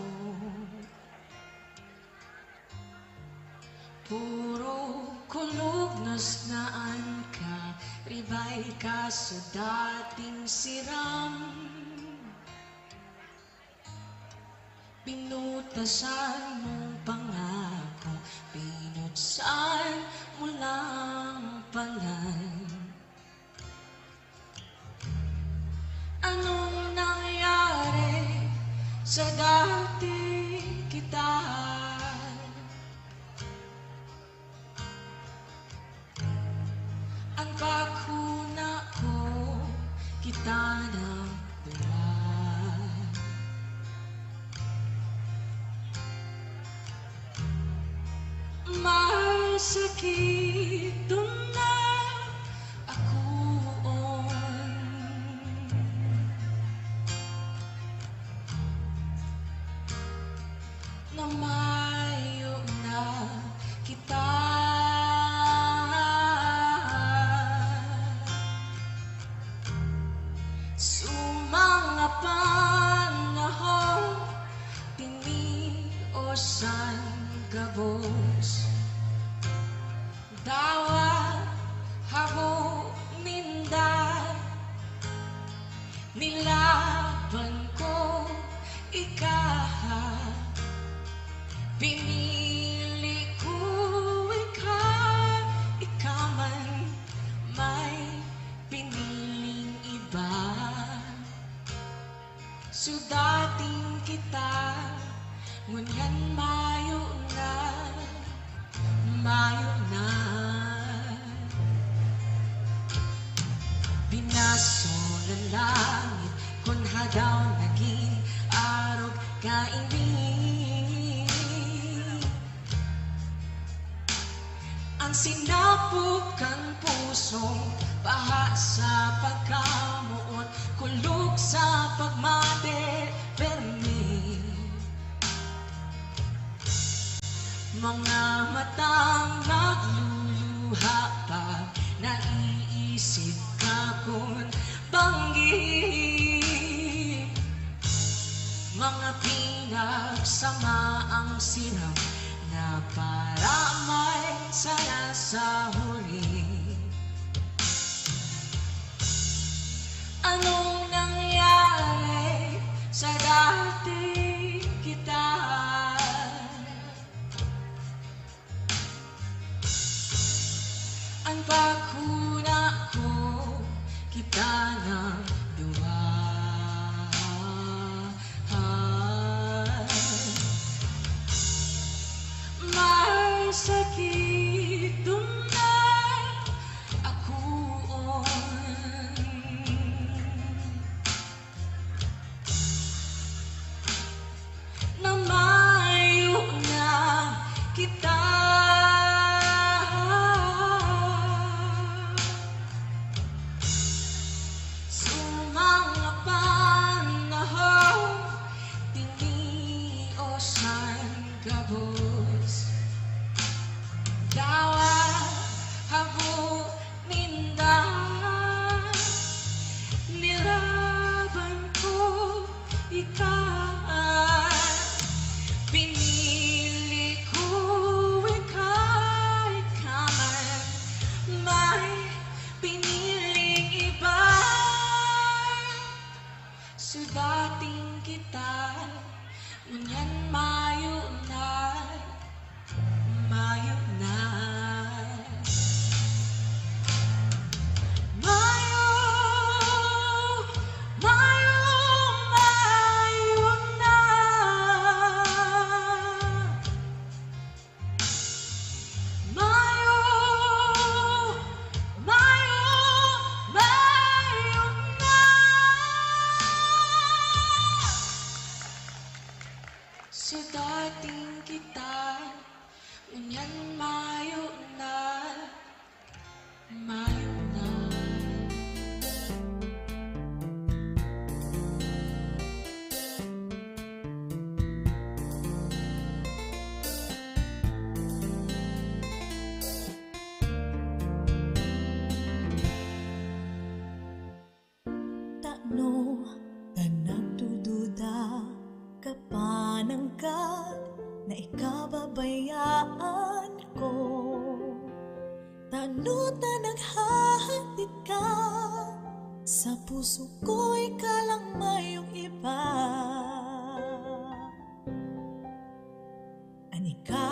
Puro kulog na sana an karibay ka sa dating siram. Pinutasan mong pangako, pinutsan mo lang palan. Anong nangyari sa dati kita? An paghona ko, kita na duman. Masakit na ako on. Na mayo na kita. Sumanga pa Nilaban ko ika, pinili ko ika, ika man may piniling iba. Sudatin kita, ngunyan mayo na, mayo na. Binasol an langit kun hadaw nagin arog kaini. An sinapog kan pusong baha sa pagkamoot, kulog sa pagmate, permi. Mga matang nagluluha pag naiisip ka kun banggi. Mga pinagsamaang siram na paramay sana sa huli. Anong nangyari sa dating kita? An paghuna ko, kita na duwa. May sakit dumay akoon. Na mayo na kita. Sa mga panahon, tinios an gabos. Dawa, habo, ninda, nilaban ko ika, pinili ko ika, ika man may piniling iba. Sudatin kita, ngunyan mayo na, mayo na. Mayo, mayo, mayo na. Mayo, mayo, mayo na. Sudatin kita, ngunyan mayo na, mayo na. Tano ta nagdududa ka pa nanggad na ika babayaan ko? Tano ta naghahadit ka? Sa puso ko ika lang, mayong iba. An ika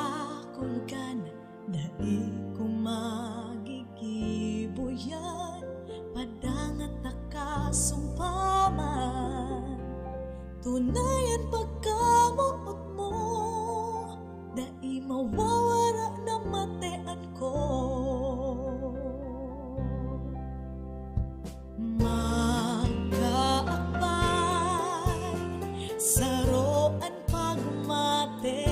kun kan dai ko magigibo yan, padangat ta kasumpa man. Tunay an pagkamoot mo, dai mawawara na matean ko. Magkaakbay, saro an pagmate,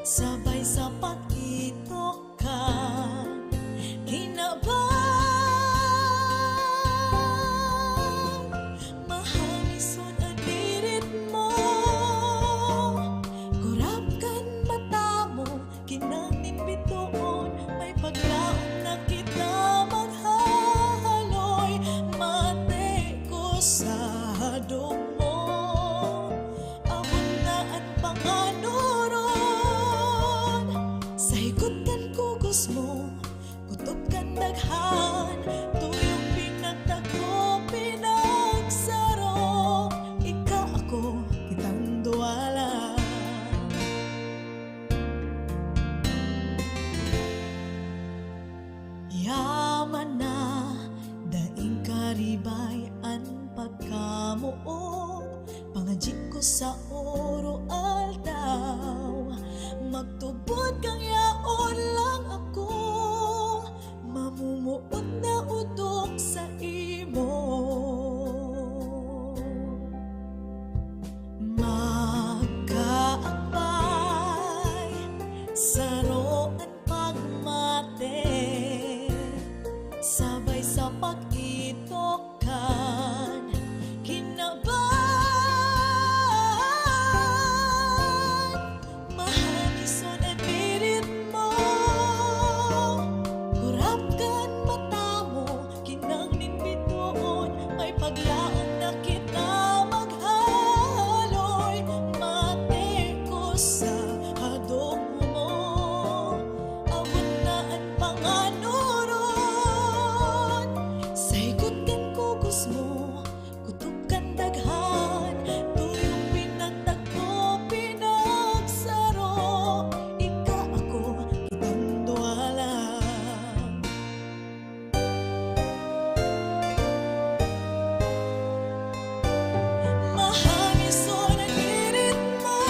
sabay sa pag-itok kan kinaban. Mahanison an birit Ay an pagkamoot, pangadyi ko sa oro aldaw. Magtubod kang yaon lang ako, mamumuot na odok sa imo. Magkaakbay, saro an pagmate, sabay sa pag-itok kan kinaban. Mahangison an birit mo, kurap kan mata mo, kinang nin bitoon, may paglaom na kita maghaloy. Mate ko sa hadok mo, abot na an panganuron. Sa higot kan kugos mo, kutob kan daghan, tuyong pinagtagpo, pinagsaro. Ika, ako, kitang duwa lang. Mahangison an birit mo,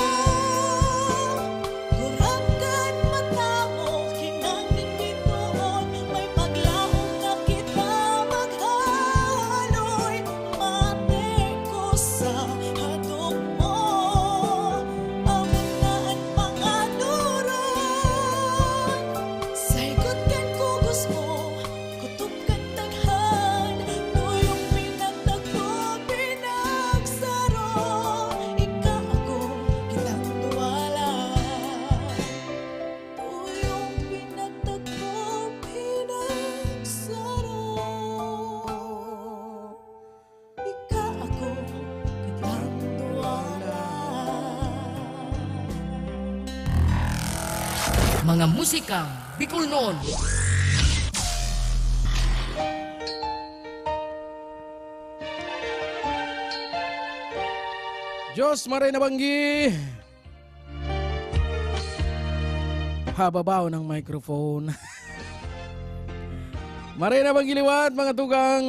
kurap kan mata mo, kinang nin bitoon, may paglaom na kita maghaloy. Mate ko sa hadok mo, abot na an panganuron. Sa higot kan kugos mo, kutob kan daghan, tuyong pinagtagpo, pinagsaro. Ika, ako, kitang duwa lang. Tuyong pinagtagpo, pinagsaro. Ika, ako, kitang duwa lang. Mga musikang Bicolnon. Diyos, maray na banggi. Hababaw ng microphone. Maray na banggi liwat, mga tugang.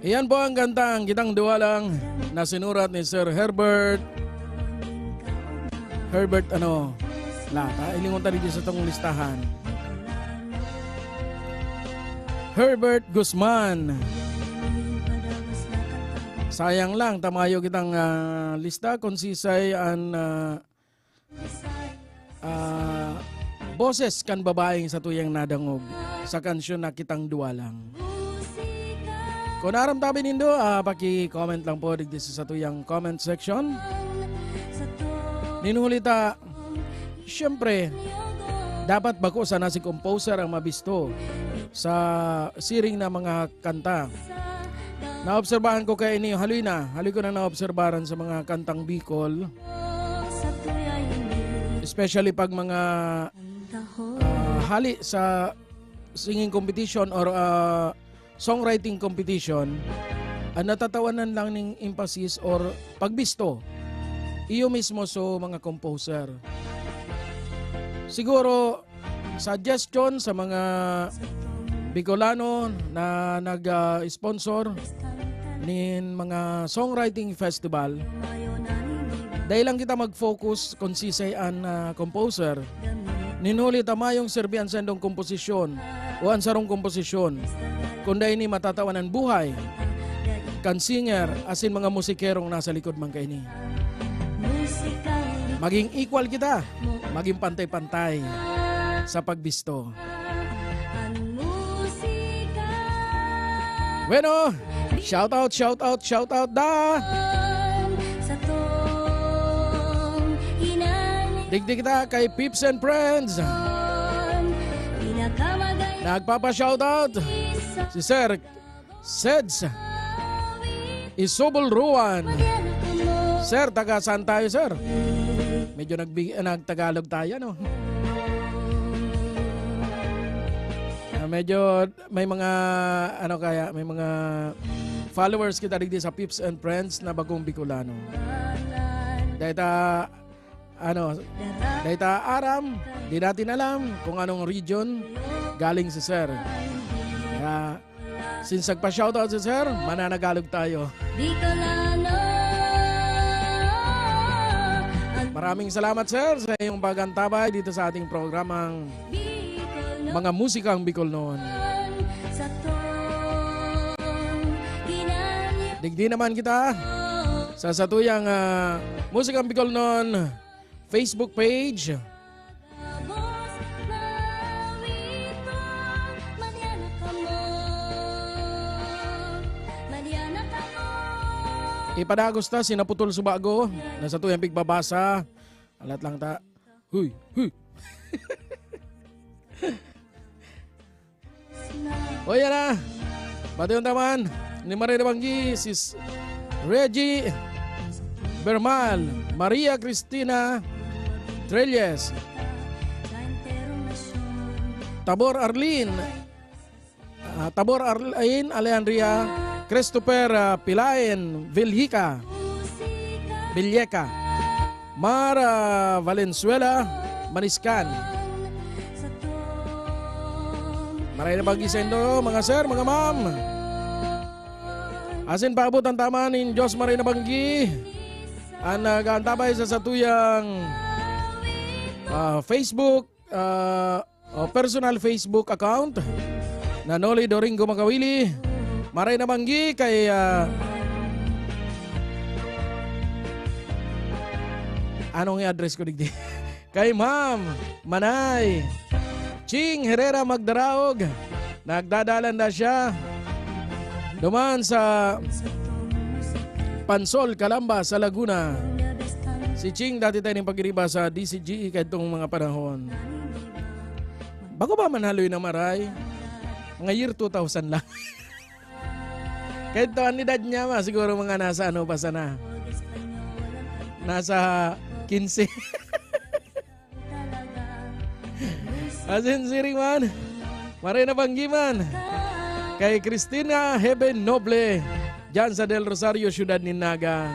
Iyan po ang kantang Kitang Duwa Lang na sinurat ni Sir Herbert. Herbert ano? Lata, ilingon ta dito sa tong listahan. Herbert Guzman. Sayang lang, tamayo kitang, ah, lista kung sisay an, ah, ah, boses kan babaeng satuyang nadangog sa kansyon na Kitang Duwa Lang. Kung aram tabi nindo, ah, paki-comment lang po digdi sa satuyang comment section. Nin huli ta, siyempre, dapat bako sana si composer ang mabisto sa siring na mga kanta. Naobserbahan ko kaini, haloy na, haloy ko na naobserbahan sa mga kantang Bicol. Especially pag mga, ah, hali sa singing competition or, ah, songwriting competition, ang natatawanan lang ning emphasis or pagbisto, iyo mismo so mga composer. Siguro, suggestion sa mga Bicolano na nag, ah, sponsor nin mga songwriting festival, dai lang kita mag-focus kung sisay an, ah, composer. Nin huli ta mayong serbi an saindong komposisyon o an sarong komposisyon, kun dai ini matatawan an buhay kan singer asin mga musikerong nasa likod man kaini. Maging equal kita, maging pantay-pantay sa pagbisto. Bueno, shout out, shout out, shout out da. Digdi kita kay Pips and Friends. Nagpapa-shout out si Sir Seds Isobol Ruan. Sir, taga saan tayo, sir? Medyo nagbi-, nagtagalog tayo, no? Ah, medyo may mga, ano kaya, may mga followers kita digdi sa Pips and Friends na bagong Bicolano. Dahil ta, ano, dahil ta aram, di natin alam kung anong region galing si sir. Kaya, Since nagpa-shoutout si Sir, mananagalog tayo. Bicolano. Maraming salamat, Sir, sa iyong pag-antabay dito sa ating programang Bicolano. Mga Musikang Bicolnon. Sa tong ginani- Digdi naman kita sa satuyang, ah, Musikang Bicolnon Facebook page. Ipadagos ta, sinaputol subago, na satuyang pigbabasa. Alat lang ta. Huy, huy. O, yan na. Pati yung taman ni Maria Nabanggi, si S-, Reggie Bermal, Maria Cristina Trelles, Tabor Arlene, ah, Tabor Arlene Alejandria, Christopher, ah, Pilaen Viljica, Villeka, Mar, ah, Valenzuela Maniscan. Maray na banggi saindo, mga sir, mga ma'am. Asin paabot ang tama nin Diyos maray na banggi. Ang nag-aantabay sa satuyang, ah, Facebook, ah, o personal Facebook account na Noli Doringo Makawili. Maray na banggi kay, ah, anong i-address ko digdi? Kay Ma'am Manay Ching Herrera Magdaraog. Nagdadalan na siya duman sa Pansol, Calamba, sa Laguna. Si Ching dati tayo ning pagiriba sa D C G E kadtong mga panahon. Bago ba man haloy na maray? Mga year two thousand lang. Kadto, ang edad niya, ma, siguro mga nasa ano pa sana. Nasa quince. Asin siring man, maray na banggi man. Kay Christina Heaven Noble, dyan sa Del Rosario, Siyudad nin Naga.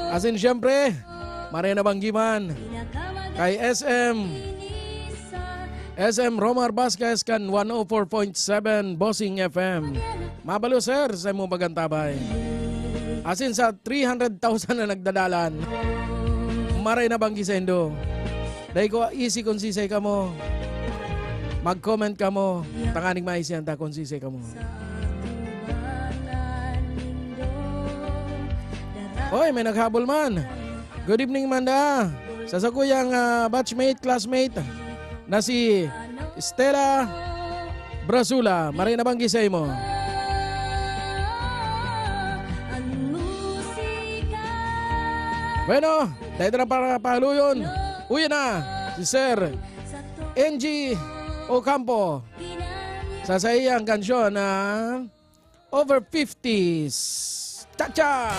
Asin siyempre, maray na banggi man. Kay S M S M Romar Vasquez kan one oh four point seven Bossing F M. Mabalo, sir, sa imong pag-antabay. Asin sa three hundred thousand na nagdadalan, maray na banggi saindo. Dai ko isi kung sisay kamo. Mag-comment kamo. Tanganing maisihan ta kung sisay kamo. Oy, may naghabol man. Good evening, Manda. Sa sakuyang, ah, batchmate, classmate na si Stella Brasula. Maray na banggi sa imo. Bueno, dahil na para paluyon. Uwi na si Sir N G Ocampo sa saiyang kansyon na Over fifties. Cha-cha!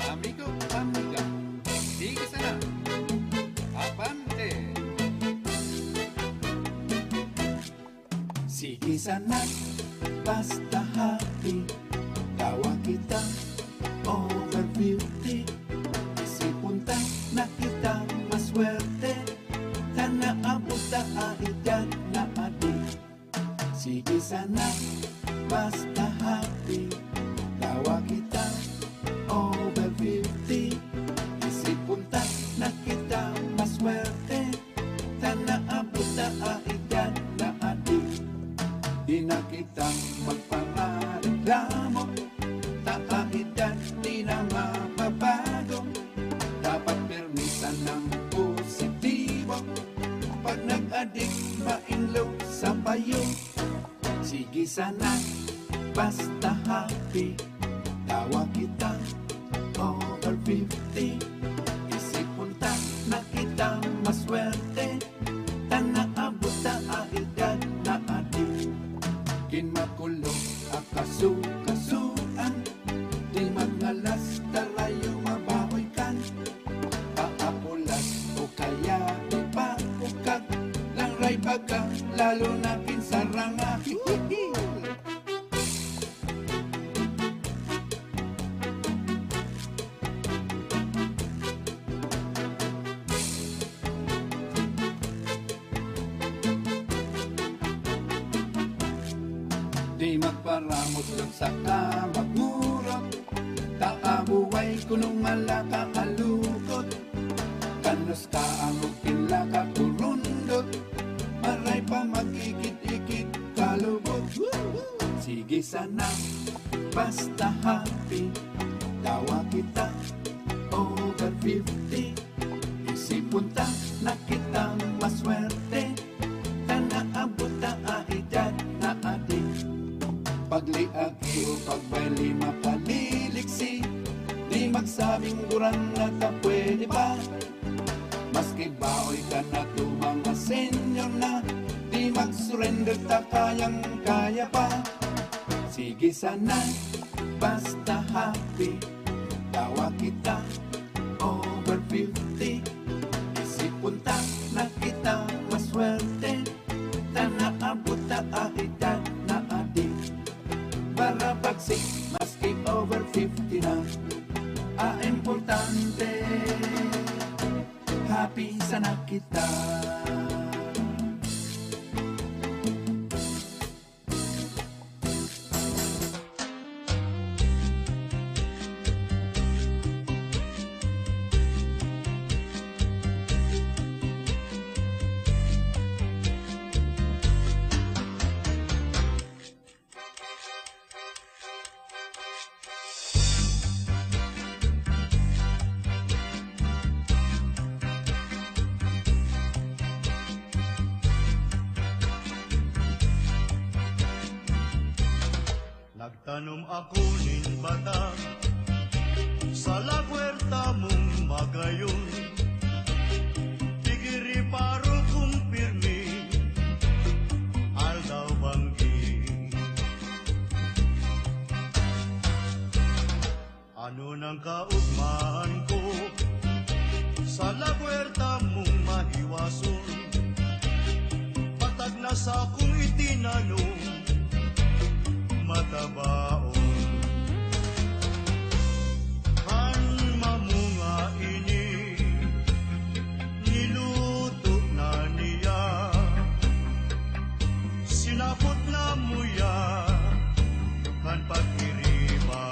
Amigo, amiga, sige sana. Abante! Sige sana, basta happy. Tawa kita, over fifty. Isipon ta na kita maswerte. Ta naabot ta a edad na adi. Sige sana, basta happy. Tawa kita, over fifty. Isipon ta na kita maswerte. Ta naabot ta a edad na adi. Di na kita magpangareklamo. Ta a edad di na mababago. Dapat pirmi sanang positibo. Pag nag-adik, mainlo sa payo. Sige sana, basta happy. Tawa kita, over fifty. Isipon ta na kita maswerte. Ta naabot ta a edad na adi. Kin makulog a kasukasuan. Di magnalas, tarayo mabaoy kan. Paapulas o kaya di pa ukag. Langray baga, lalo na kin saranga. Di magparamot kun saka magmurot, ta amuway kunong malaka alukot. Kanos ka ang pinakakurundot, maray pa magikit-ikit kalubot. Sige sana, basta happy, tawa kita over fifty. Isipon ta na kitang maswerte, ta naabot ta a edad na adi. Pagliagi o pagbaylay makaliliksi, di magsabing gurang na ta pwede pa. Maski baoy ka na to, mga senior na, di mag-surrender ta, kayang-kaya pa. Sige sana, basta happy, tawa kita over fifty. Isipon ta na kita maswerte, ta naabot ta a edad na adi. Para pagsi maski over fifty na, a importante, happy sana kita. Nagtanom ako nin bata sa lagwerta mong magayon. Pigiri paro kung pirmi, aldaw banggi. Ano nang kaugmahan ko sa lagwerta mong mahiwason? Patag na sakong itinanom, matabaon. Kan mamunga ini, niluto na niya. Sinapot na muya kan pag-iriba.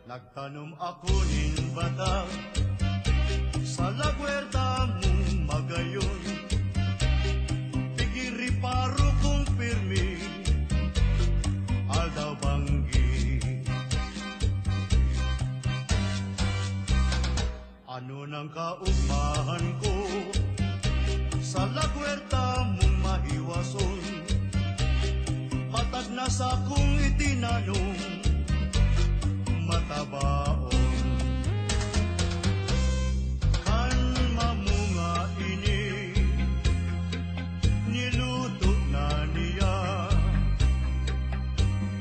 Nagtanom ako nin bata sa lagwerta mong magayon. Pigiri paro kung pirmi, aldaw banggi. Ano nang kaugmahan ko sa lagwerta mong mahiwason? Patag na sakong itinanom, matabaon. Kan mamunga ini, niluto na niya.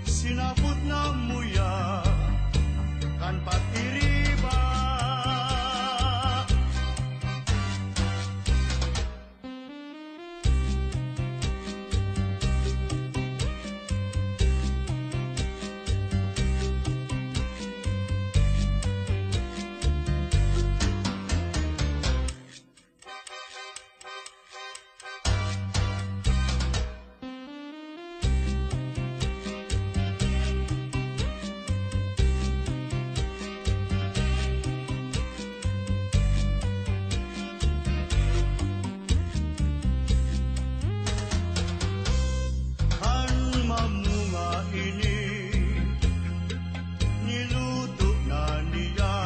Sinapot na muya kan pag-iriba. Kan mamunga ini, niluto na niya.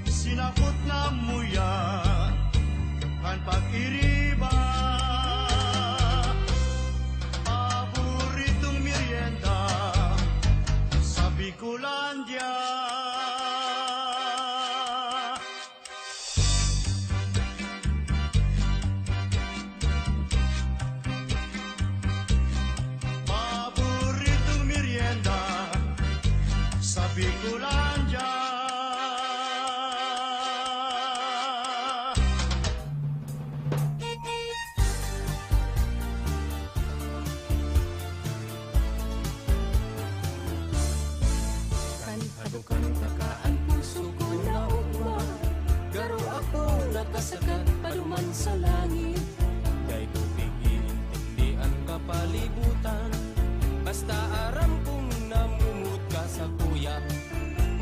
Sinapot na muya kan pag-iriba. Paboritong merienda sa Bicolandia. Sakat pa duman sa langit. Dai ko pig-iintindi an kapalibutan. Basta aram kong namumuot ka sakuya.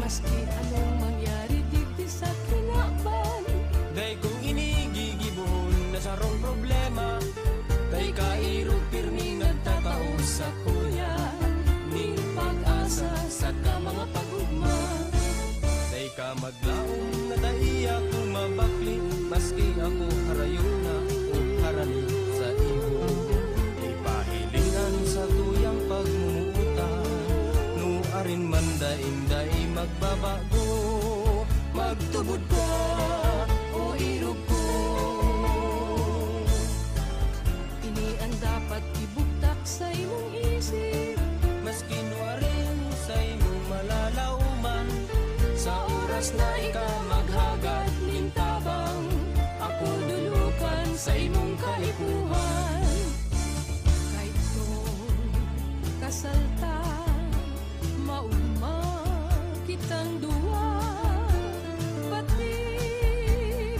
Maski anong mangyari digdi sa kinaban. Dai ko ini gigibohon na sarong problema. Dai ka irog pirming nagtatao sakuya nin pag-asa saka mga pag-ogma. Dai ka maglaom na dai ako mabakli, maski ako harayo na o harani sa imo. Ipahiling an satuyang pagmumuotan, nuarin man daing dai magbabago. Magtubod ka, o irog ko. Ini an dapat ibugtak sa imong isip. Maski nuarin sa imong malalaoman, sa oras na ika maghagad nin tabang, ako dulukan sa imong kaipuhan. Kaidto, kasal ta, maogma kitang duwa, pati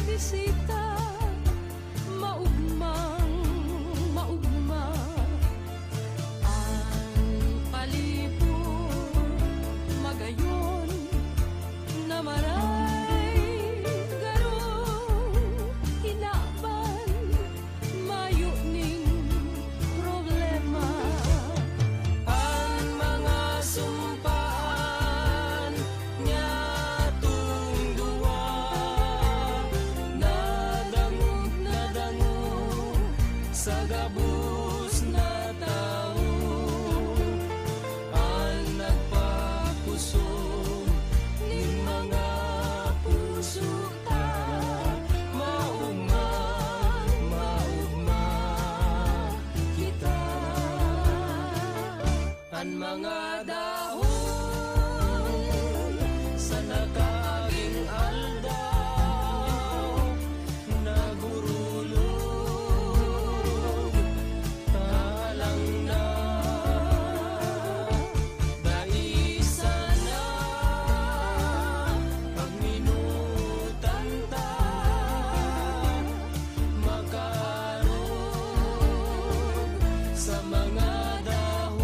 bisita, maogmang maogma. An palibot magayon na maray, garo kinaban, mayo nin problema. An mga sumpaan nyatong duwa, nadangog, nadangog sa gabos na tawo. An nagpakusom nin mga puso ta, maogma, maogma kita. An mga dahon sa nakaaging aldaw, nagurulog, talang na. Dai sana pagminutan ta, makaarog sa mga dahon.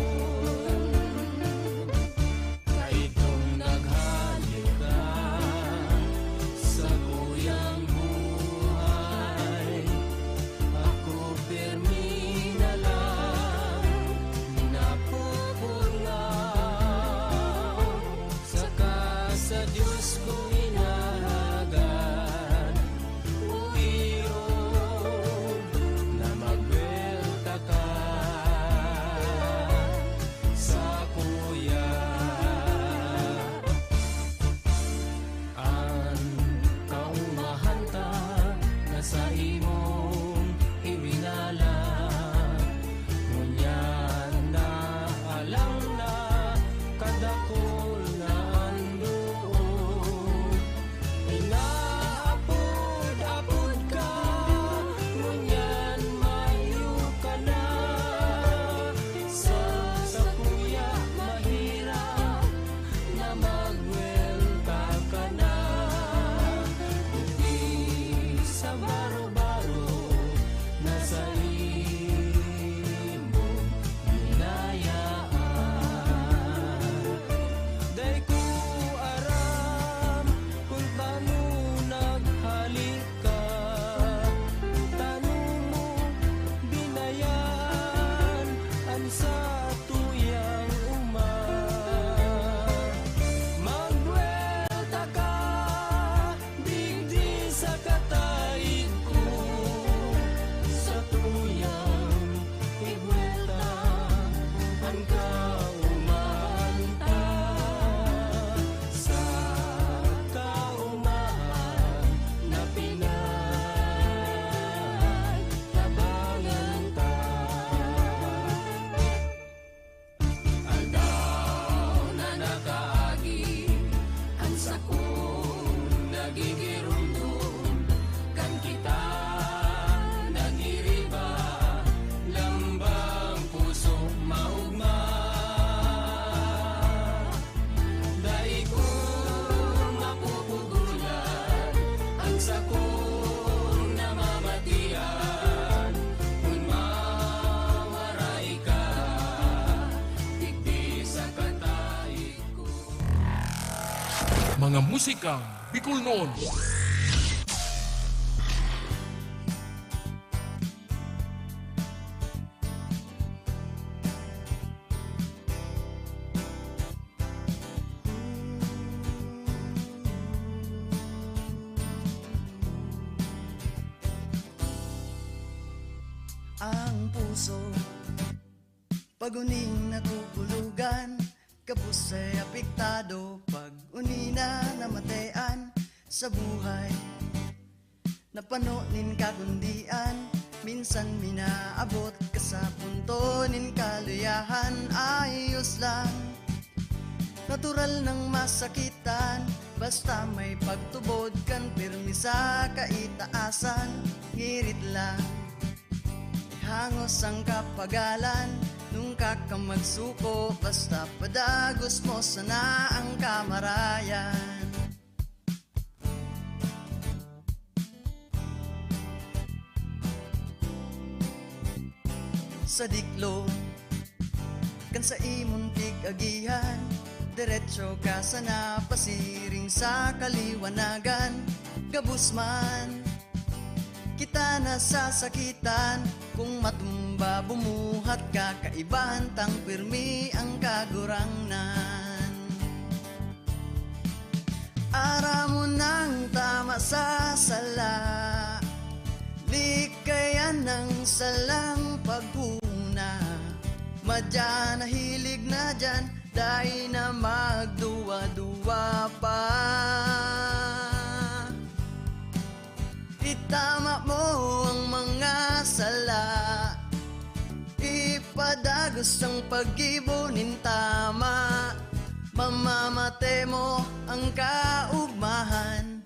Mga musikang Bicolnon. Ang puso, pag-uning nakukulogan, gabos ay apektado, pag-uni na namatean sa buhay. Napano nin kakundian, minsan minaabot ka sa punto nin kaluyahan, ayos lang. Natural nang masakitan, basta may pagtubod kan pirmi sa kaitaasan. Ngirit lang, ihangos ang kapagalan, nung ka magsuko, basta padagos mo sana ang kamarayan. Sa diklom kan sa imong pig-agihan, diretso ka sana pasiring sa kaliwanagan. Gabos man kita nasasakitan, kung matumba bumuhat ka, kaibahan tang pirmi ang kagurangnan. Aram mo nang tama sa sala, likayan ang salang paghuna. Madya na hilig na dyan, dai na magduwa-duwa pa. Itama mo ang mga sala, ipadagos ang paggibo nin tama. Mamamate mo ang kaugmahan,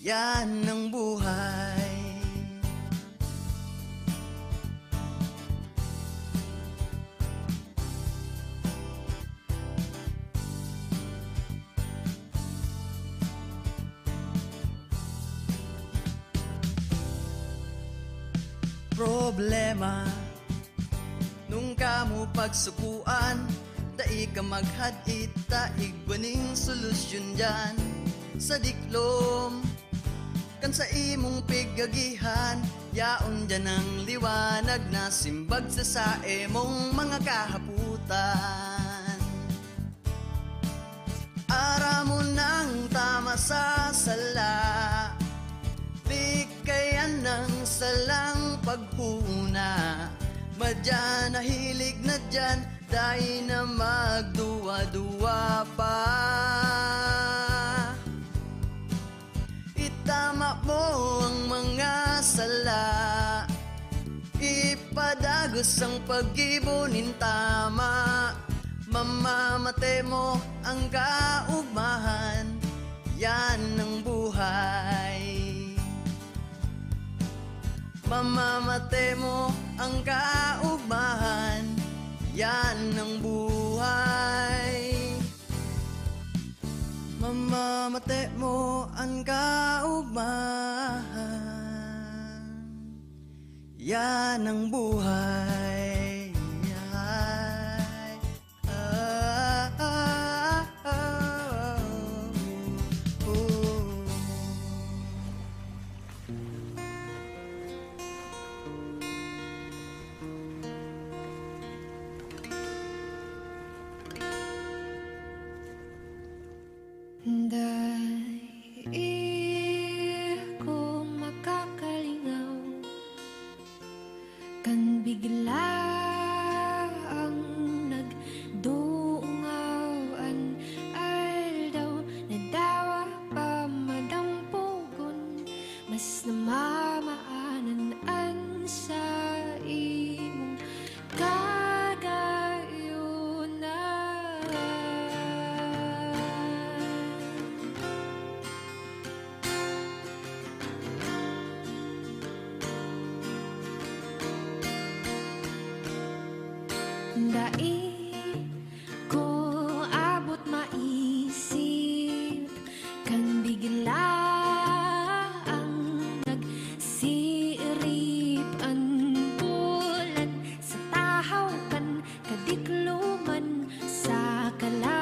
yan ang buhay. Problema, nung kamo pagsukuan, dai ka maghad-it ta igwa ning solusyon diyan. Sa diklom kan sa imong pigagihan, yaon diyan ang liwanag na simbag sa saimong mga kahaputan. Aram mo nang tama sa sala, likayan ang salang paghuna. Madya na hilig na diyan, dai na magduwa-duwa pa. Itama mo ang mga sala, ipadagos ang paggibo nin tama. Mamamate mo ang kaugmahan, yan ang buhay. Mamamate mo ang kaugmahan, yan ang buhay. Mamamate mo an kaugmahan, yan ang buhay. Ah, ah, ah, ah, oh, oh. Dai ko makakalingaw kan biglaang nagdungaw an aldaw, nadawa pa madampugon, mas namamaanan an saimong kagayonan. Dai ko abot maisip kan biglaang nagsirip an bulan sa tahaw kan kadikloman sa kalangitan.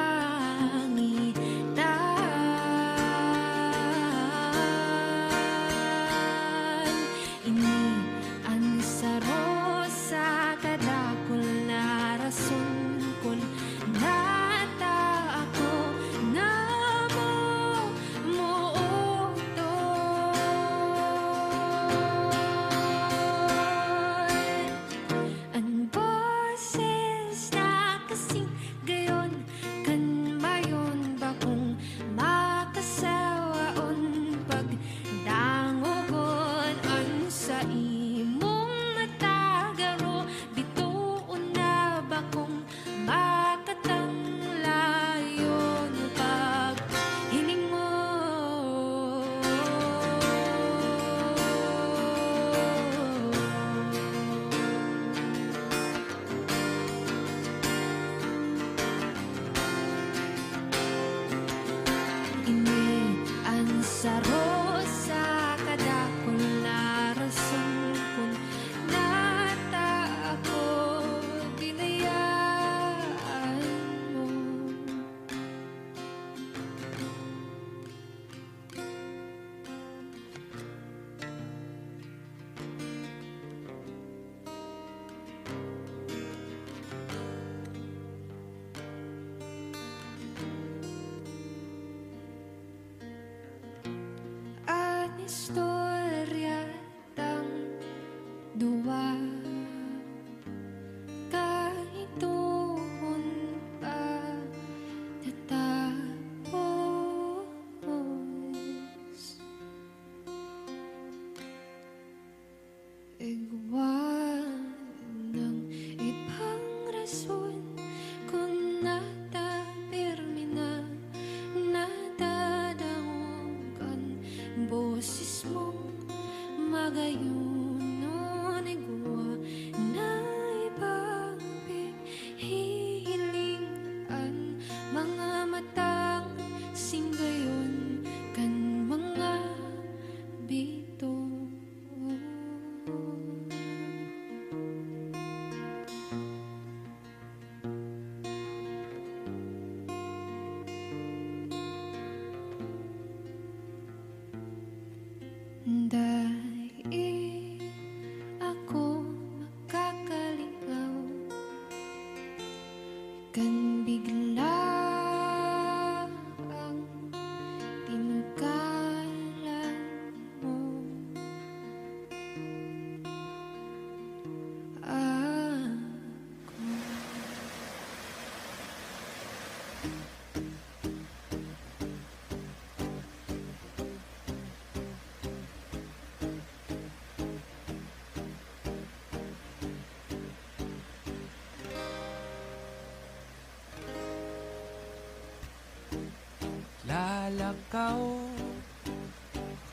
Lalakaw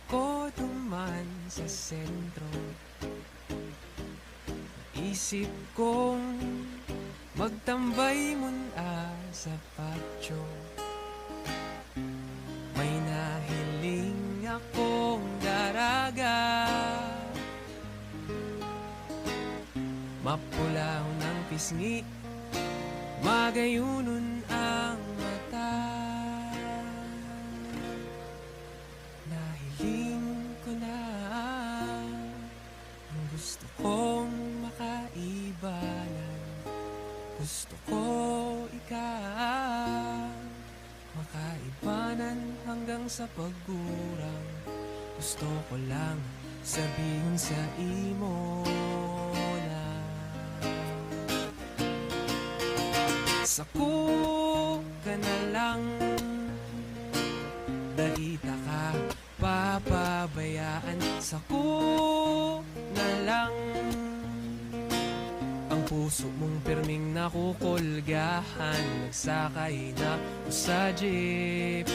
ako duman sa sentro. Isip kong magtambay muna sa patio. May nahiling akong daraga. Mapulaw ng pisngi, magayunon ang mata. Nahiling ko na ang gusto kong makaibanan. Gusto ko ikaw makaibanan hanggang sa pagurang. Gusto ko lang sabihon sa imo na sako ka na lang, dai ta ka papabayaan, sako na lang. Ang puso mong pirming nakukulgahan, nagsakay na ako sa jeep.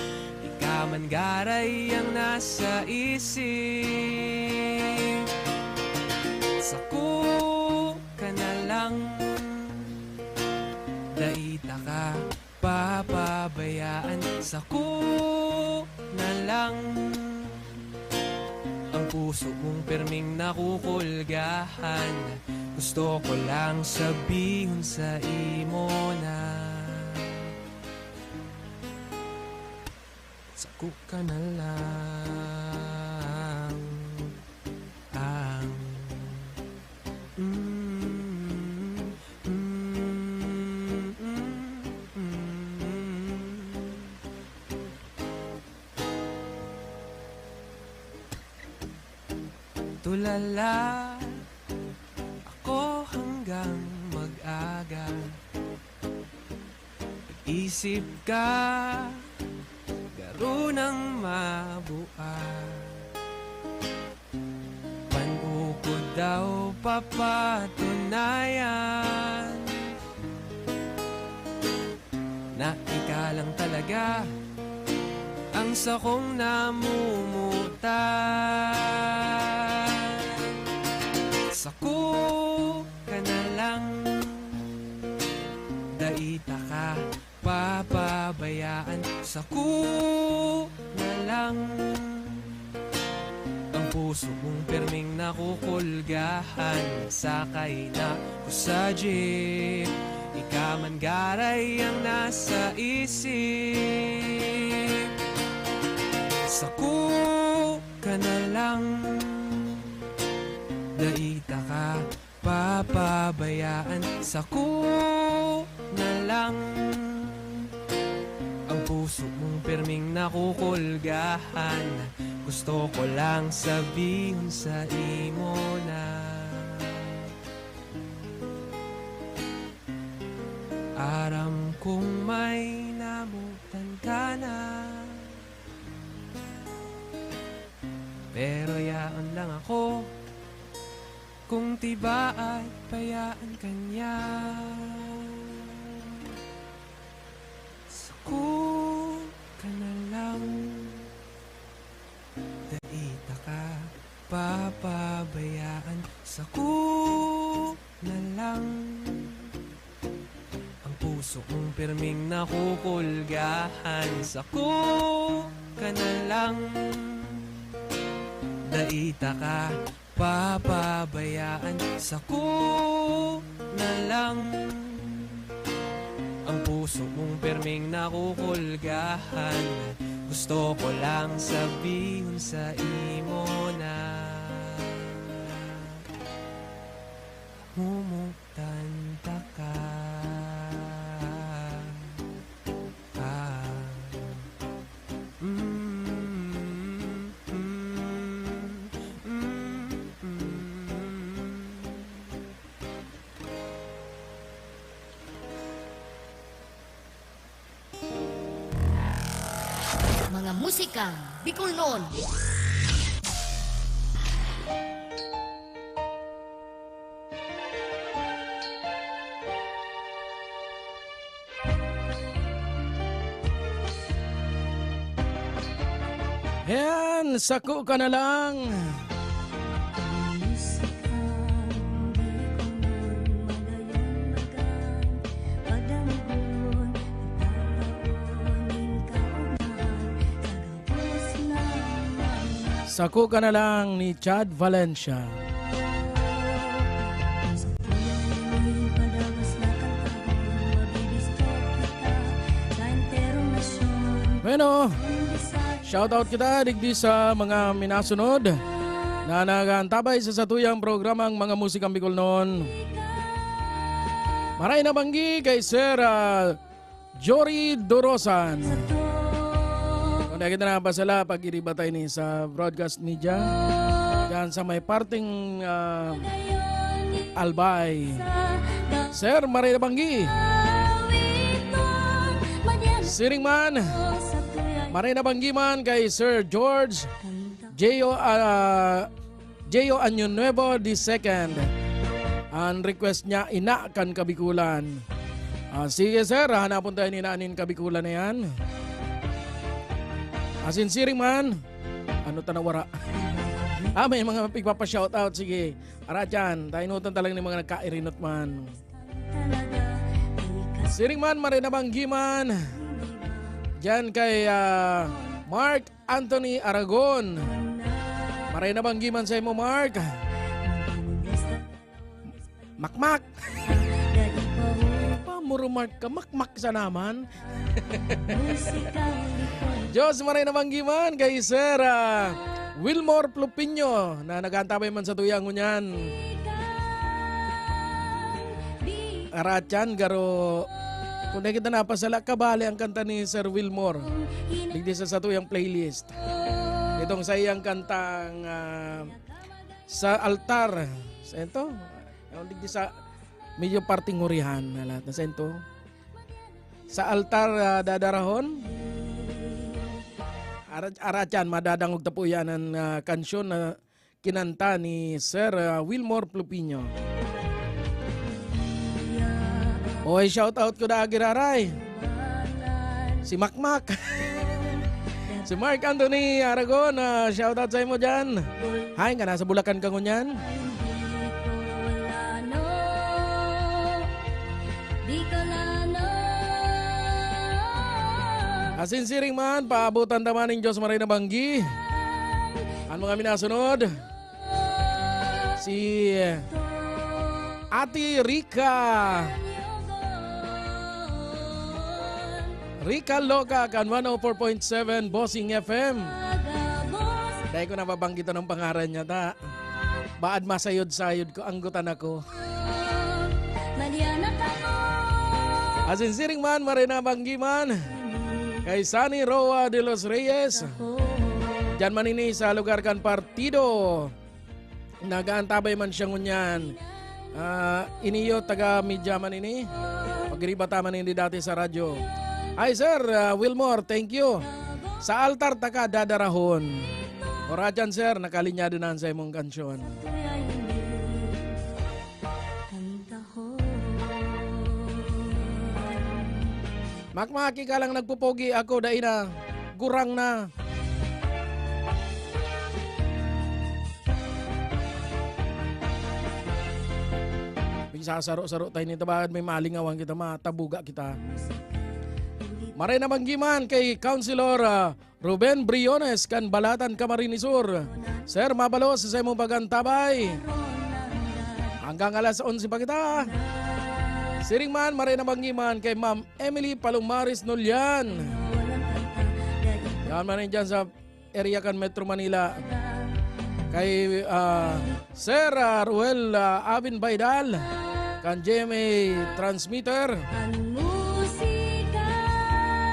Ika man garay ang nasa isip. Sako ka na lang, dai ta ka papabayaan, sako na lang. Ang puso mong pirming nakukulgahan, gusto ko lang sabihon sa imo na sako ka na lang. Ang, mm, mm, mm, mm. Tulala ako hanggang mag-aga. Isip ka, garo nang mabua. Panukod daw papatunayan na ika lang talaga ang sakong namumutan. Sako ka na lang, dai ta ka papabayaan, sako na lang. Ang puso mong pirming nakukulgahan, nagsakay na ako sa jeep. Ika man garay ang nasa isip. Sako ka na lang, dai ta ka papabayaan, sako na lang. Ang puso mong pirming nakukulgahan, gusto ko lang sabihon sa imo na aram kong may namutan ka na, pero yaon lang ako kung tibaad pa yan kanya. Sako ka na lang, dai ta ka papabayaan, sako na lang. Ang puso mong pirming nakukulgahan, sako ka na lang, dai ta ka papabayaan, sako na lang. Ang puso mong pirming nakukulgahan, gusto ko lang sabihon sa imo na mumutan ta ka. Ah. Mm, mm, mm, mm. Mga musikang Bicolnon. Yan, sako ka na lang. Sako ka na lang ni Chad Valencia. Bueno, shout out kita digdi sa mga minasunod na nag-aantabay sa satuyang programang Mga Musikang Bicolnon. Maray na banggi kay Sir, ah, Jory Dorosan. Kung nakita na ba sila, pag-iriba tayo ni sa broadcast media, dyan sa may parting, ah, Albay. Sir, maray na banggi. Siring man, maray na banggi man kay Sir George J O, ah, J O Año Nuevo the second. Ang request niya, Ina kan Kabikulan. Ah, sige, sir, hanapon tayo ni Ina nin Kabikulan na yan. Asin siring man, ano ta nawara? Ah, may mga pigpapa-shoutout. Sige, ara dyan, tayo nutan talang ni mga nagkairinot man. Siring man, maray na banggi man. Diyan kay, ah, Mark Anthony Aragon. Maray na banggi man sa imo, Mark. Makmak. Pamuro, Mark ka. Makmak sa naman. Diyos, maray na banggi man kay Sir, ah, Wilmore Plupinyo na nag-aantabay man sa tuyang ngunyan. Aratyan, garo. Kung nakita na, pasala, kabali ang kanta ni Sir Wilmore. Digdi sa satuyang playlist. Itong sa iyang kantang, ah, sa altar. Sa ito? Yung digdi sa medyo parting hurihan na lahat. Na sa ito? Sa altar, ah, dadarahon. Ara-, aratyan, madadangog ta po yan ang, ah, kansyon na kinanta ni Sir, ah, Wilmore Plupinyo. Oy, shout out ko da, Giraray. Si Makmak. Si Mark Anthony Aragon, ah, shout out sa imo dyan. Hi, nga nasa Bulacan ka ngunyan. Asin siring man, paabutan ta man nin Diyos maray na banggi. Ang mga minasunod, si Ate Rica. Rica Loca kan one oh four point seven Bossing F M. Dahil ko nababanggitan ang pangaran niya, ta. Baad masayod-sayod ko, anggotan ako. Asin siring man, maray na banggi man. Kay Sunny Roa de los Reyes. Diyan man ini sa lugar kan partido. Nag-aantabay man siya ngunyan. Ah, iniyo, taga media man ini. Pagriba ta man ini dati sa radyo. Ay, sir, ah, Wilmore, thank you. Sa altar taka dadarahon. Oradyan, sir, nakalinyado na sa imong kansyon. Makmaki ka lang nagpupogi, ako dai na. Gurang na. Pigsasaro-saro tayo nito, bakit may malingawan kita, matabuga kita. Maray na banggi man kay Councilor, ah, Ruben Briones kan Balatan, Camarines Sur. Sir, mabalos sa imong pag-antabay. Hanggang alas onse pa kita. Siring man, maray na banggi man kay Ma'am Emily Palomares Nolian. Yan man yan dyan sa area kan Metro Manila. Kay, ah, Sir, ah, Ruel, ah, Avin Baidal, kan G M A Transmitter.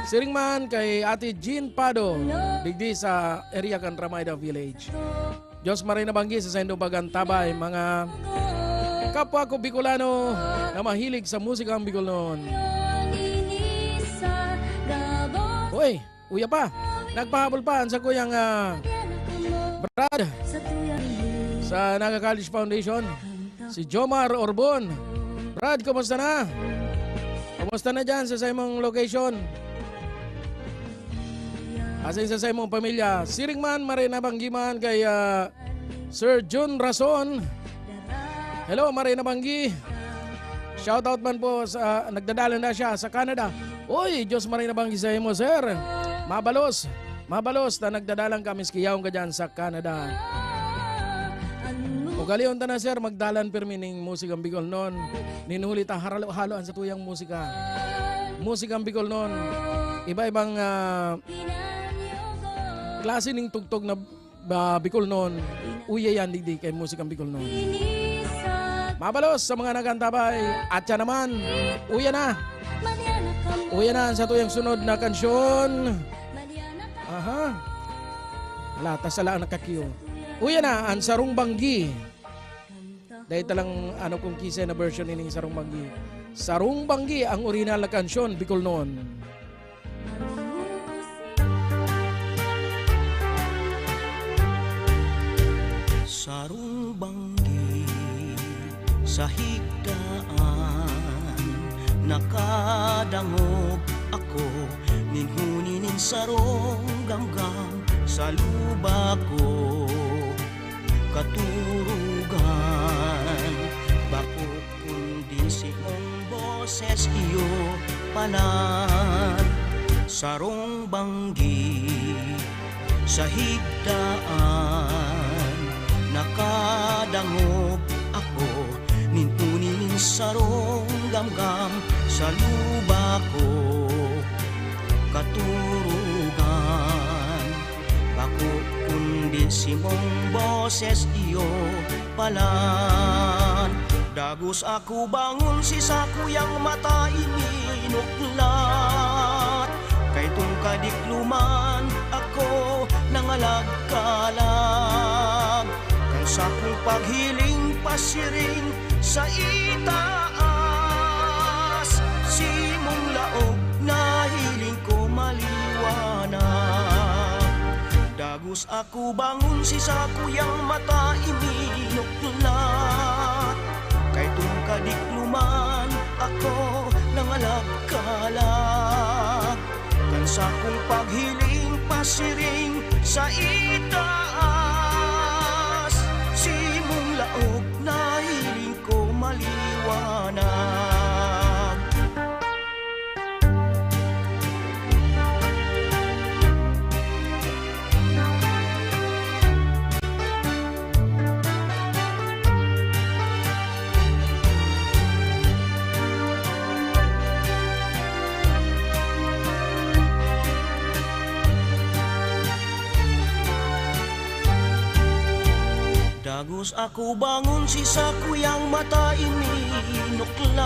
Siring man kay Ate Jean Pado, digdi sa area kan Ramayda Village. Diyos maray na banggi sa saindong pag-antabay, mga kapwa ko Bicolano na mahilig sa musikang Bicolnon. Uy, uya pa. Nagpahabol pa ang sakuyang, ah, Brad sa Naga College Foundation, si Jomar Orbon. Brad, kumusta na? Kumusta na dyan sa saimong location? Asin sa saimong pamilya? Siring man, maray na banggi man kay, ah, Sir Jun Rason. Hello, maray na banggi. Shoutout man po sa, nagdadalan na siya sa Canada. Uy, Diyos maray na banggi sa imo, sir. Mabalos. Mabalos na nagdadalan kami sa kiyawong ka dyan sa Canada. Ugalion ta na, sir, magdalan pirmi ning musikang Bicolnon. Nin huli ta, haralo-halo an satuyang musika. Musikang Bicolnon. Iba-ibang, ah, klase ning tugtog na, ah, Bicolnon. Uya yan, digdi, kay musikang Bicolnon. Mabalos sa mga nag-antabay. At siya naman, uya na. Uya na ang satuyang sunod na kansyon. Aha. Wala, ta sala ang naka-cue. Uya na ang sarong banggi. Dahil talang, ano, kung kisay na version ining sarong banggi. Sarong banggi ang orihinal na kansyon, Bicolnon. Sarong banggi sa higdaan, nakadangog ako nin huni nin sarong gamgam sa luba ko. Katurugan, bako kundi simong boses iyo palan. Sarong banggi sa higdaan, nakadangog ako nin huni nin sarong gamgam sa luba ko. Katurugan, bako kundi simong boses iyo palan. Dagos ako bangon, si sakuyang mata iminuklat. Kay tungkadikloman ako nangalagkalag. Kan sakong paghiling pasiring sa itaas, simong laog nahiling ko maliwanag. Dagos ako bangon, si sakuyang mata iminuklat. Kay tungkadikloman ako nangalagkalag. Kan sakong paghiling pasiring sa itaas, simong laog nahiling ko maliwanag. Dagos ako bangon, si sakuyang mata iminuklat.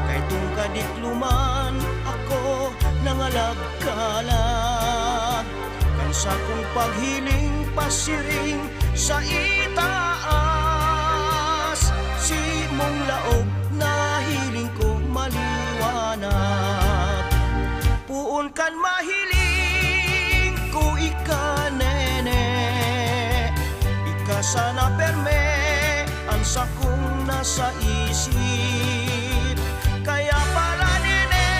Kay tungkadikloman ako nangalagkalag. Kan sakong paghiling pasiring sa itaas, simong laog nahiling ko maliwanag. Poon kan mahiling ko ika, nene, ika sana perme an sakong nasa isip. Kaya pala, nene,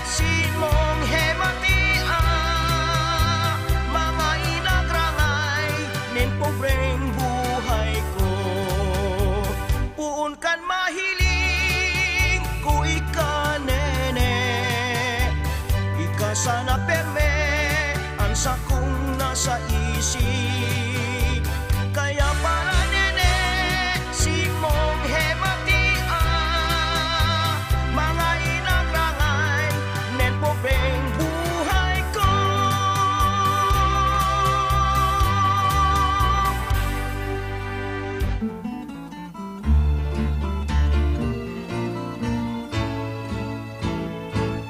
simong hematia, mga inagrangay nin pobreng buhay ko. Poon kan mahiling ko ika, nene, ika sana perme an sakong nasa isip. Kaya pala, nene, simong hematia, mga inagrangay nin pobreng buhay ko.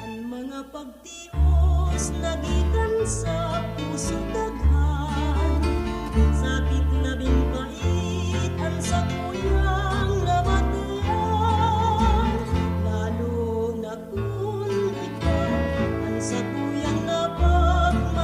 An mga pagtios na gikan sa puso daghan, sakit labing pait an sakuyang nabatian, lalo na kun ikaw an sakuyang napag-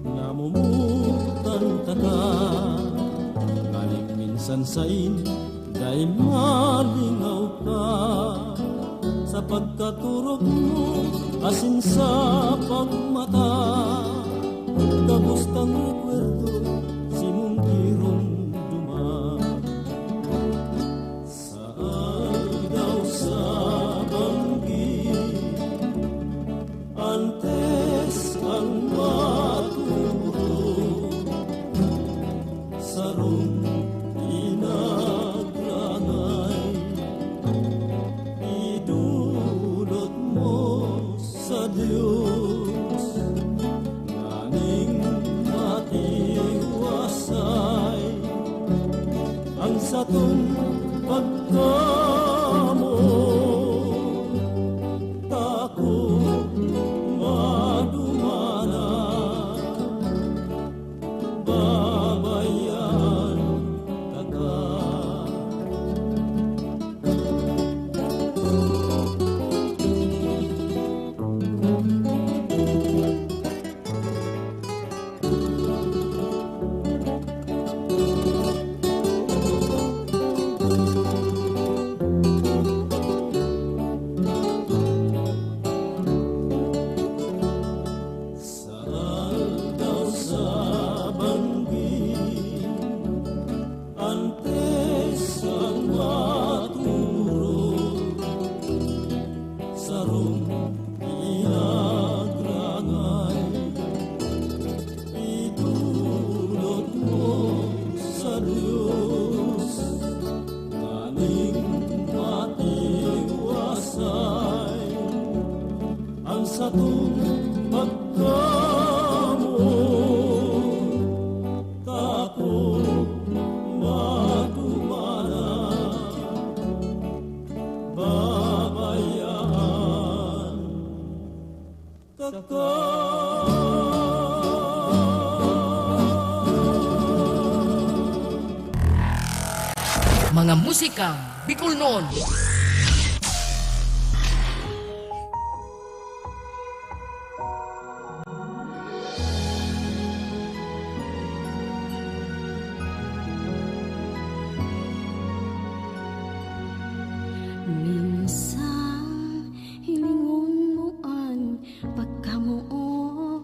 Namumutan taka, ngunyan minsan sain, dai malingaw ka. Sa pagkaturog mo, asin sa pagmata, gabos tang rekwerdong simong giromdoman. Sa aldaw sa banggi, antes ang maturo, sarong pinagrangay, idulot mo sa Dios, nganing matiwasay ang satong pagkamoot, tako madumanan, babayaan taka. Sa aldaw sa banggi, antes ang maturo, sarong pinagrangay, idulot mo sa Dios, nganing matiwasay ang satong pagkamoot, tako madumanan, babayaan taka. Mga musikang Bicolnon. Minsan, hilingon mo an pagkamoot.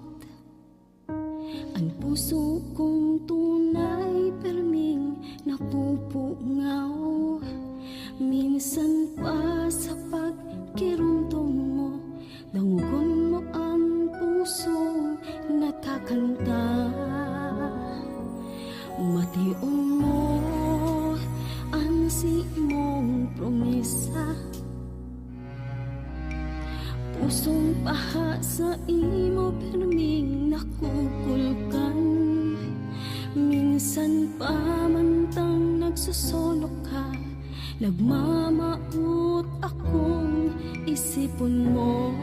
An puso kong tunay perming napupungaw. Minsan pa sa pagkiromdom mo, dangogon mo an pusong nagkakanta. Mation mo an simong promesa. Pusong paha sa imo perming nakukulkan. Minsan pa man tang nagsosolok ka, nagmamaot akong isipon mo.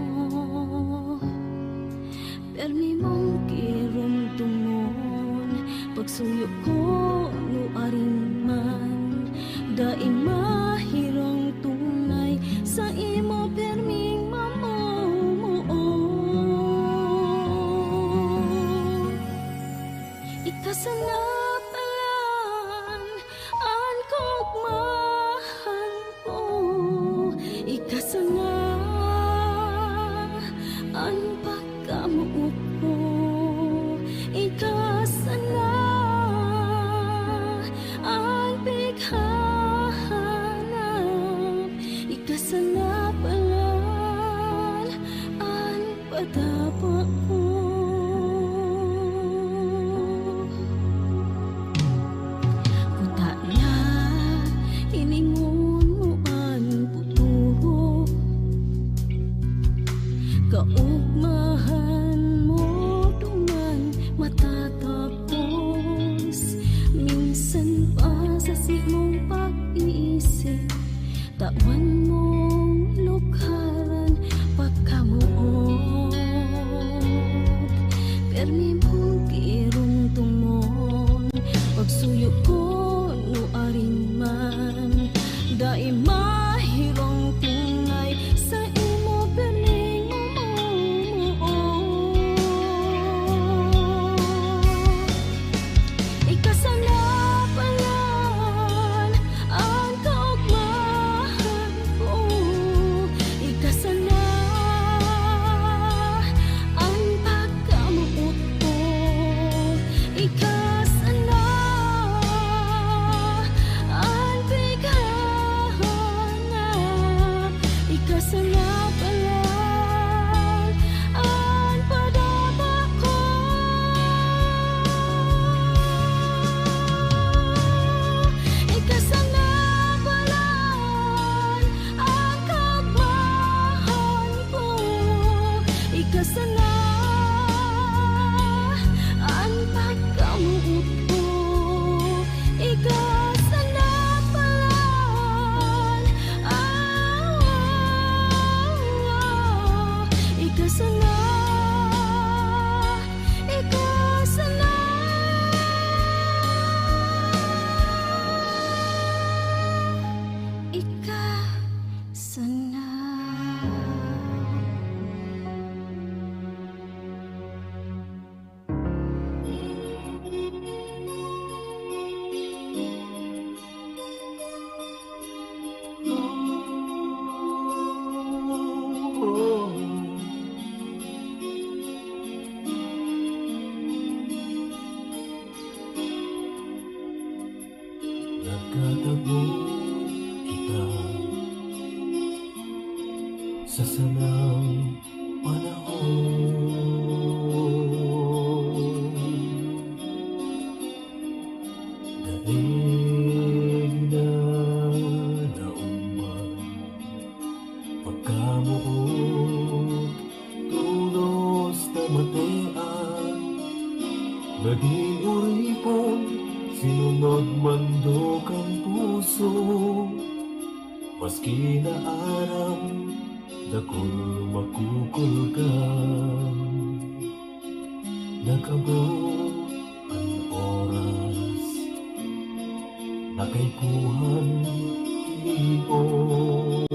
Permi mong kiromdomon, pagsuyo ko nuarin man, dai mahirong tunay sa imo perming mamumuot. Ika sana palan an kaogmahan ko, ika sana an pagkamoot ko, ika sana an pighahanap, ika sana palan an padapa ko. Kuta na, hiningon mo an futuro. Kaogmahan mo duman matatapos. Minsan pa sa simong pag-iisip, tawan mong lukharan pagkamoot. Permi mong kiromdomon, pagsuyo ko nuarin man, dai mahirong tunay sa imo perming mamumuot. Katabo kita sa sanang panahon. Daig na naumba pagkamuot, tolos na matean, nagin oripon, sinunod mandok ang puso. Maski na aram, dakul makukulkan, nag-abot an oras na kaipuhan tinion.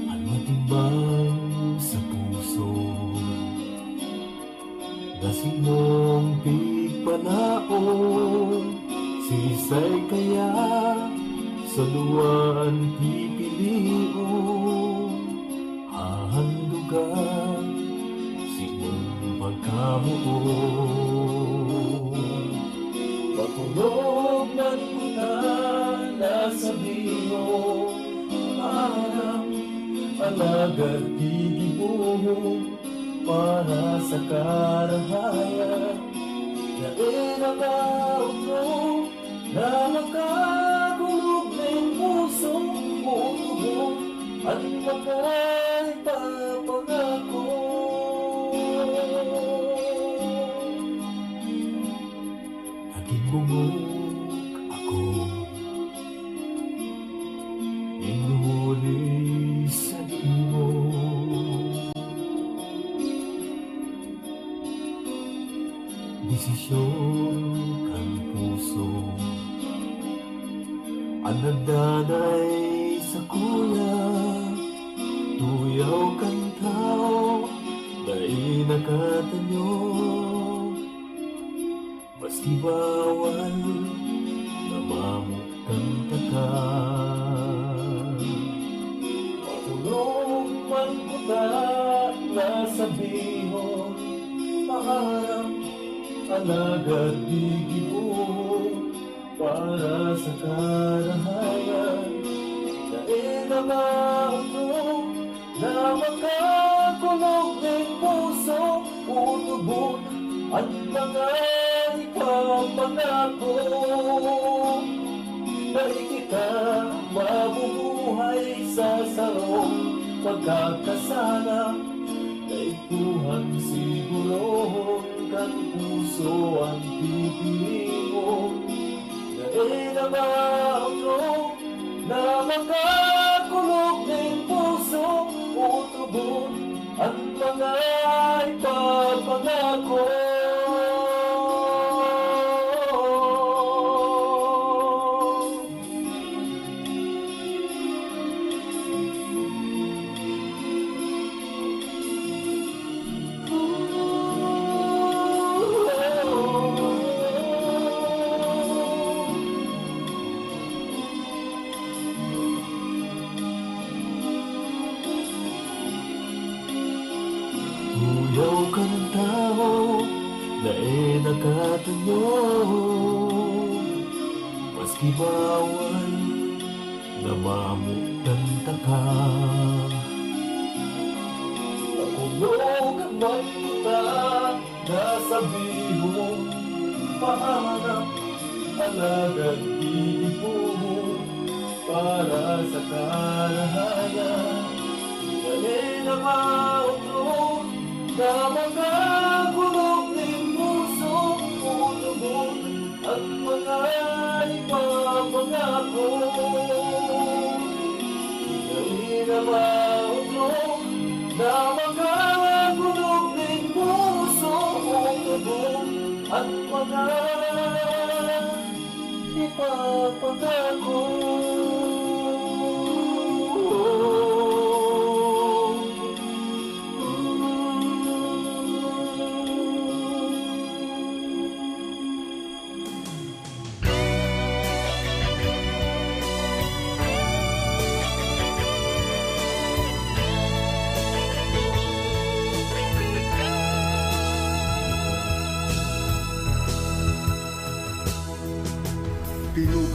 An matimbang sa puso, na simong tigpanaon, siisay kaya sa duwa an pipilion? Hahandugan simong pagkamoot. Makulog man kuta na sabihon, maaram, alagad gigibohon para sa karahayan. Dai na kautro na makakulog nin puso, mootubon an mga ipapangako. Nagin bungog ako nin huli sa imo. Desisyon kan puso an nagdanay sakuya. Tuyaw kan tawo, dai nakatanyo. Maski bawal, namamuktan taka. Makulog man kuta na sabihon, maaram, alagad gigibo para sa karahayan. Dai na mautro na makakulog nin puso, otobon an mga ipapangako. Dai kita mabubuhay sa sarong pagkakasala. Kaipuhan siguro kan puso an pipilion. Dai na mautro na makakulog nin puso, otobon an mga ipapangako. Tuyaw kan tawo, dai nakatanyo. Maski bawal, namamuktan taka. Makulog man kuta na sabihon, maaram, alagad gigibo para sa karahayan. Dai na mautro na makakulog nin puso, otobon an mga ipapangako. Dai na mautro na makakulog nin puso, otobon an mga ipapangako.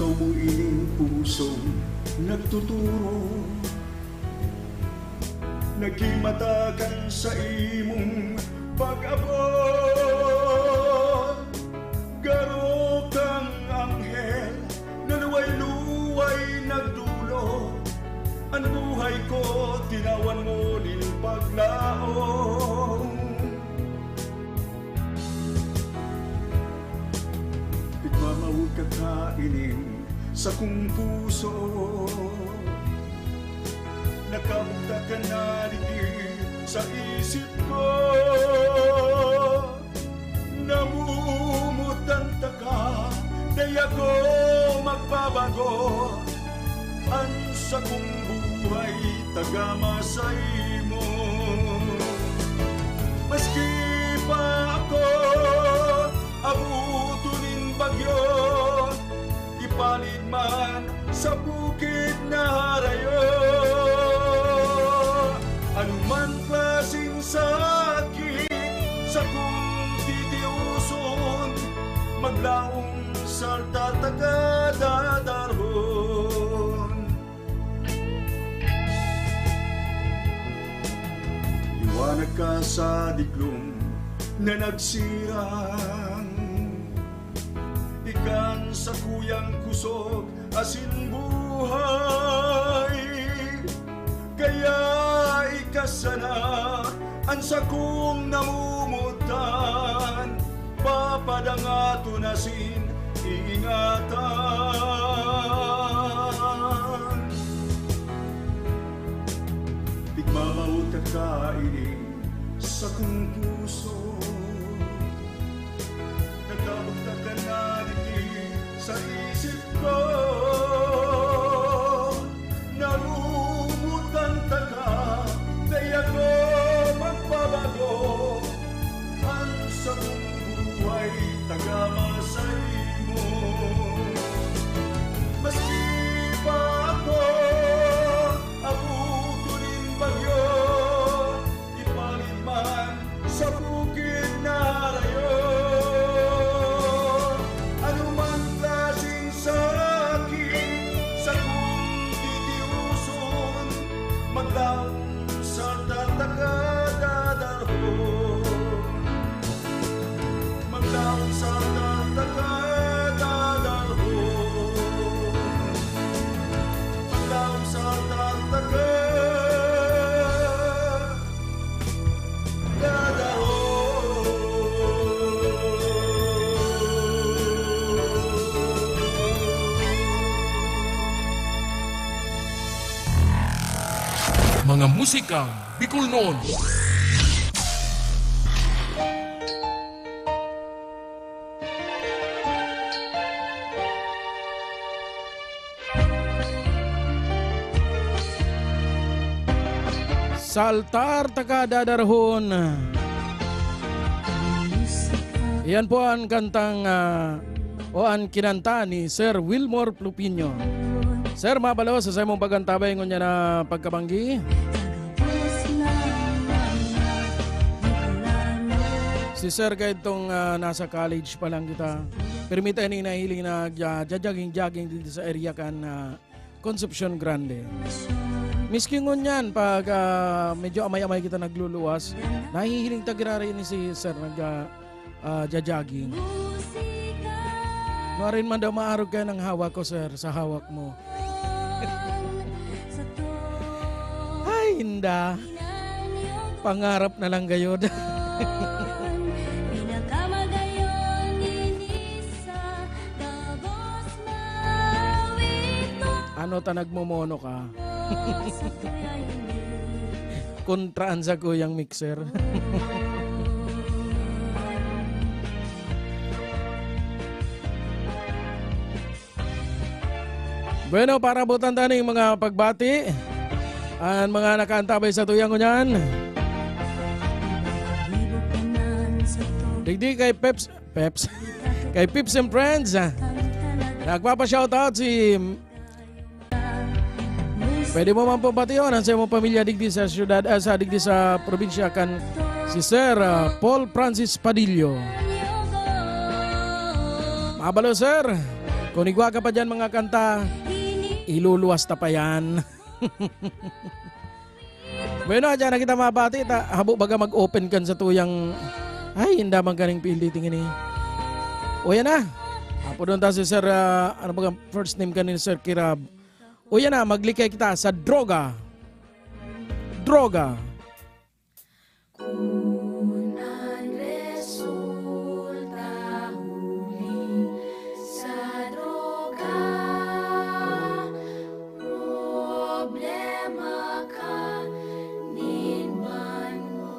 Ikaw mo ining pusong nagtuturo, naghimata kan sa imong pag-abot. Garo kang anghel na luway-luway nagdulo, an buhay ko tinawan mo nin paglaom. Pigmamawod ka kaining sakong puso, nakabugtak ka na digdi sa isip ko. Namumutan taka, dai ako magbabago. An sakong buhay tagama saimo. Maski pa ako abuton nin bagyo, ipalid man sa bukid na harayo. Anuman klaseng sakit sakong titiuson, maglaom sa altar taka dadarhon. Liwanag ka sa diklom na nagsirang, ikan sakuyang kusog asin buhay. Kaya ika sana an sakong namumutan, papadangaton asin iingatan. Pigmamawod ka kaining sakong puso, nakabugtak ka na digdi sa isip ko. Namumutan taka, dai ako magbabago. An sakong buhay tagama saimo. Maski pa ako abuton nin bagyo, ipalid man sa bukid na harayo. Anuman klaseng sakit sakong titiuson, maglaom sa altar taka dadarhon. Maglaom sa altar taka dadarhon. Maglaom sa altar taka dadarhon. Mga musikang Bicolnon. Sa altar taka dadarhon. Iyan po an kantang, ah, o an kinanta ni Sir Wilmore Plupiño. Sir, mabalo sa saimong pag-antabay ngunyan na pagkabanggi. Si Sir kaidtong, ah, nasa college pa lang kita. Pirmi ta ini nahiling na, ah, ja-jogging-jogging dito sa area kan, ah, Concepcion Grande. Miski ngunyan, pag, ah, medyo amay-amay kita nagluluwas, nahihiling ta giraray ni si Sir nag, ah, ah, ja-jogging. Nuarin man daw maarog kaya nang hawak ko, Sir, sa hawak mo. Ay, inda. Pangarap na lang gayod. Pinakamagayon ini sa gabos mawito. Ano ta nagmomono ka? Sa tuya ini. Kontra an sakuyang mixer. Bueno, para butan ta ning mga pagbati, an mga nakaantabay sa tuyang ngunyan. Digdi kay Peps, Peps, kay Peps and Friends, ah. Nagpapa-shoutout si, pwede mo man po bation ang sa imong pamilya digdi sa syudad, ah, sa digdi sa probinsya kan si Sir, ah, Paul Francis Padillo. Mabalo, sir. Kung igwa ka pa dyan mga kanta, iluluwas ta pa yan. Bueno, dyan na kita mabati. Ta, habo baga mag-open kan sa tuyang... Ay, hindi man kaning field dating ini. O yan na. Apo doon ta si Sir, ah, ano baga first name kanin Sir Kirab? O yan na, maglikay kita sa droga. Droga. Kun an resulta huli sa droga, problema ka nin banwa.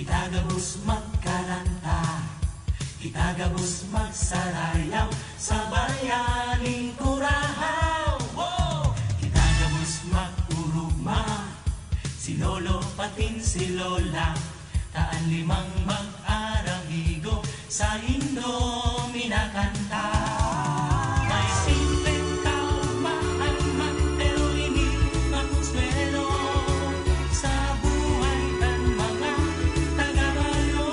Kita gabos magkaranta, kita gabos magsarayaw sa bayaning Curahaw. Wow! Kita gabos mag-urugma, si Lolo patin si Lola, taan limang mag-aramigo, saindo minakanta. May simpleng kaugma-agma, pero ini makonsuelo sa buhay kan mga taga-baryo.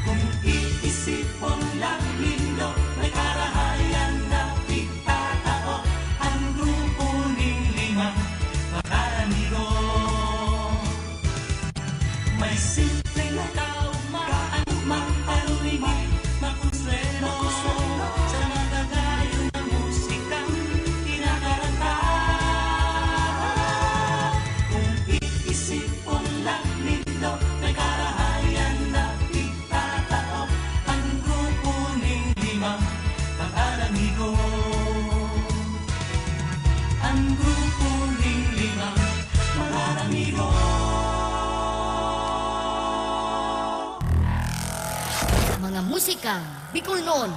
Kung iisipon lang nindo, may karahayan na pigtatao ang grupo ning limang mag-aramigo. May simpleng kaugma-agma, pero ini makonsuelo sa magagayon na musikang kinakaranta. Kung iisipon lang nindo, may karahayan na pigtatao ang grupo ning limang mag-aramigo. Ang grupo ning limang mag-aramigo. Mga musikang Bicolnon.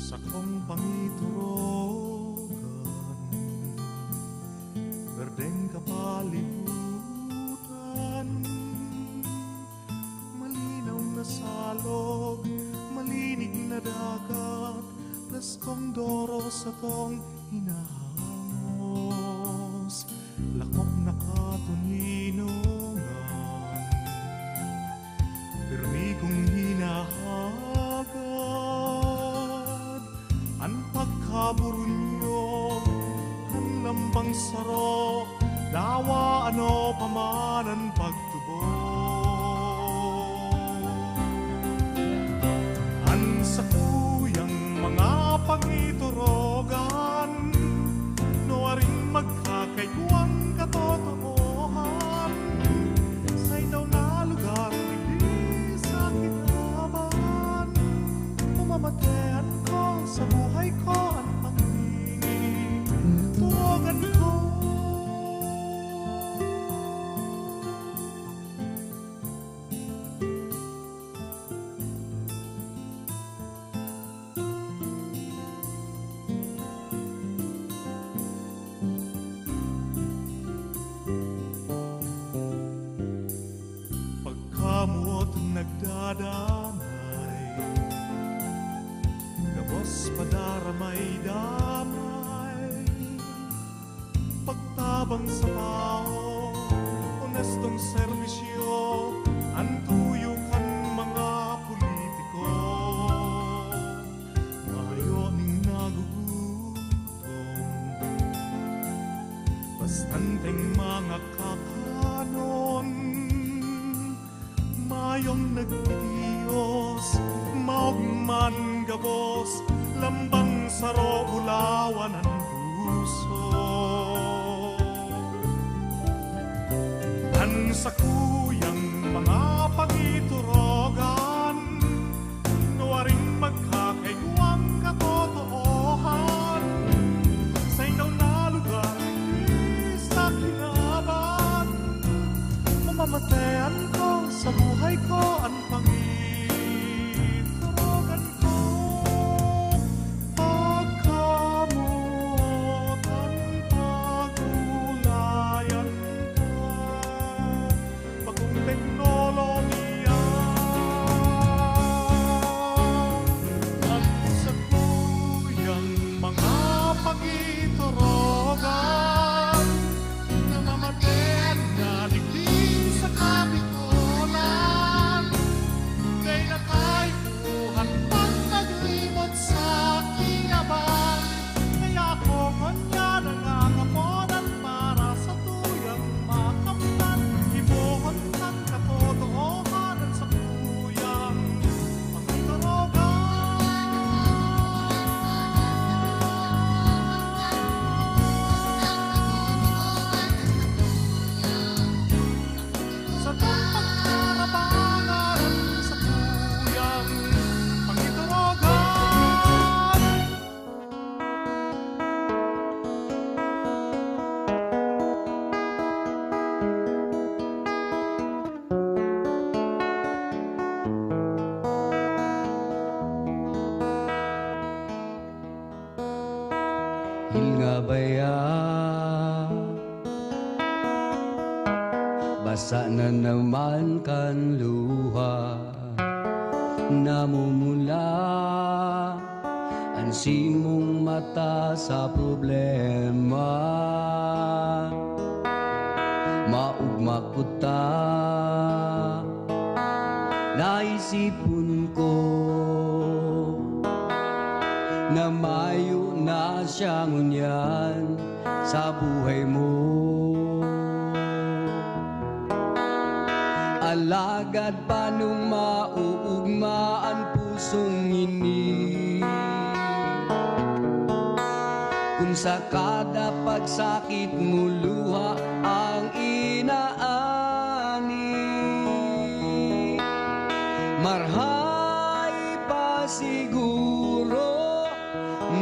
Sakong pangiturogan, berdeng kapalibutan, malinaw na salog, malinig na dagat, preskong doros satong hinahangos, lakop na katoninongan, pirmi kong hinahagad an pagkaburunyo kan lambang saro, dawa ano pa man an pagtubod. An sakuyang mga pangiturogan, nuaring magkakaigwang katotoohan, sa indaw na lugar digdi sa kinaban, pamamatean ko sa buhay ko an pangiturogan ko. Pagkamoot nagdadamay, gabos padaramay-damay, pagtabang sa tao, onestong serbisyo, an tuyo kan mga politiko. Mayo ning nagugutom, bastanteng mga kakanon, mayong nagtitios, maogma an gabos, lambang saro, bulawan an puso. An sakuyang mga pangiturogan, nuaring magkakaigwang katotoohan, sa indaw na lugar digdi sa kinaban, mamamatean ko sa buhay ko an pangiturogan ko. Pagkamotan, pagulayan ka, bagong teknolohiya, an sakuyang mga pangiturogan, namamatean na digdi sa Kapitolan. Pagkarapangaran sa tuyang pangituragan. Hilnga baya, basa na naman kan luha. Namumula an simong mata sa problema. Maugma kuta, naisipon ko na mayo na siya ngunyan sa buhay mo. Alagad panong mauugma an pusong ini, kun sa kada pagsakit mo luha ang inaani? Marhay pa siguro,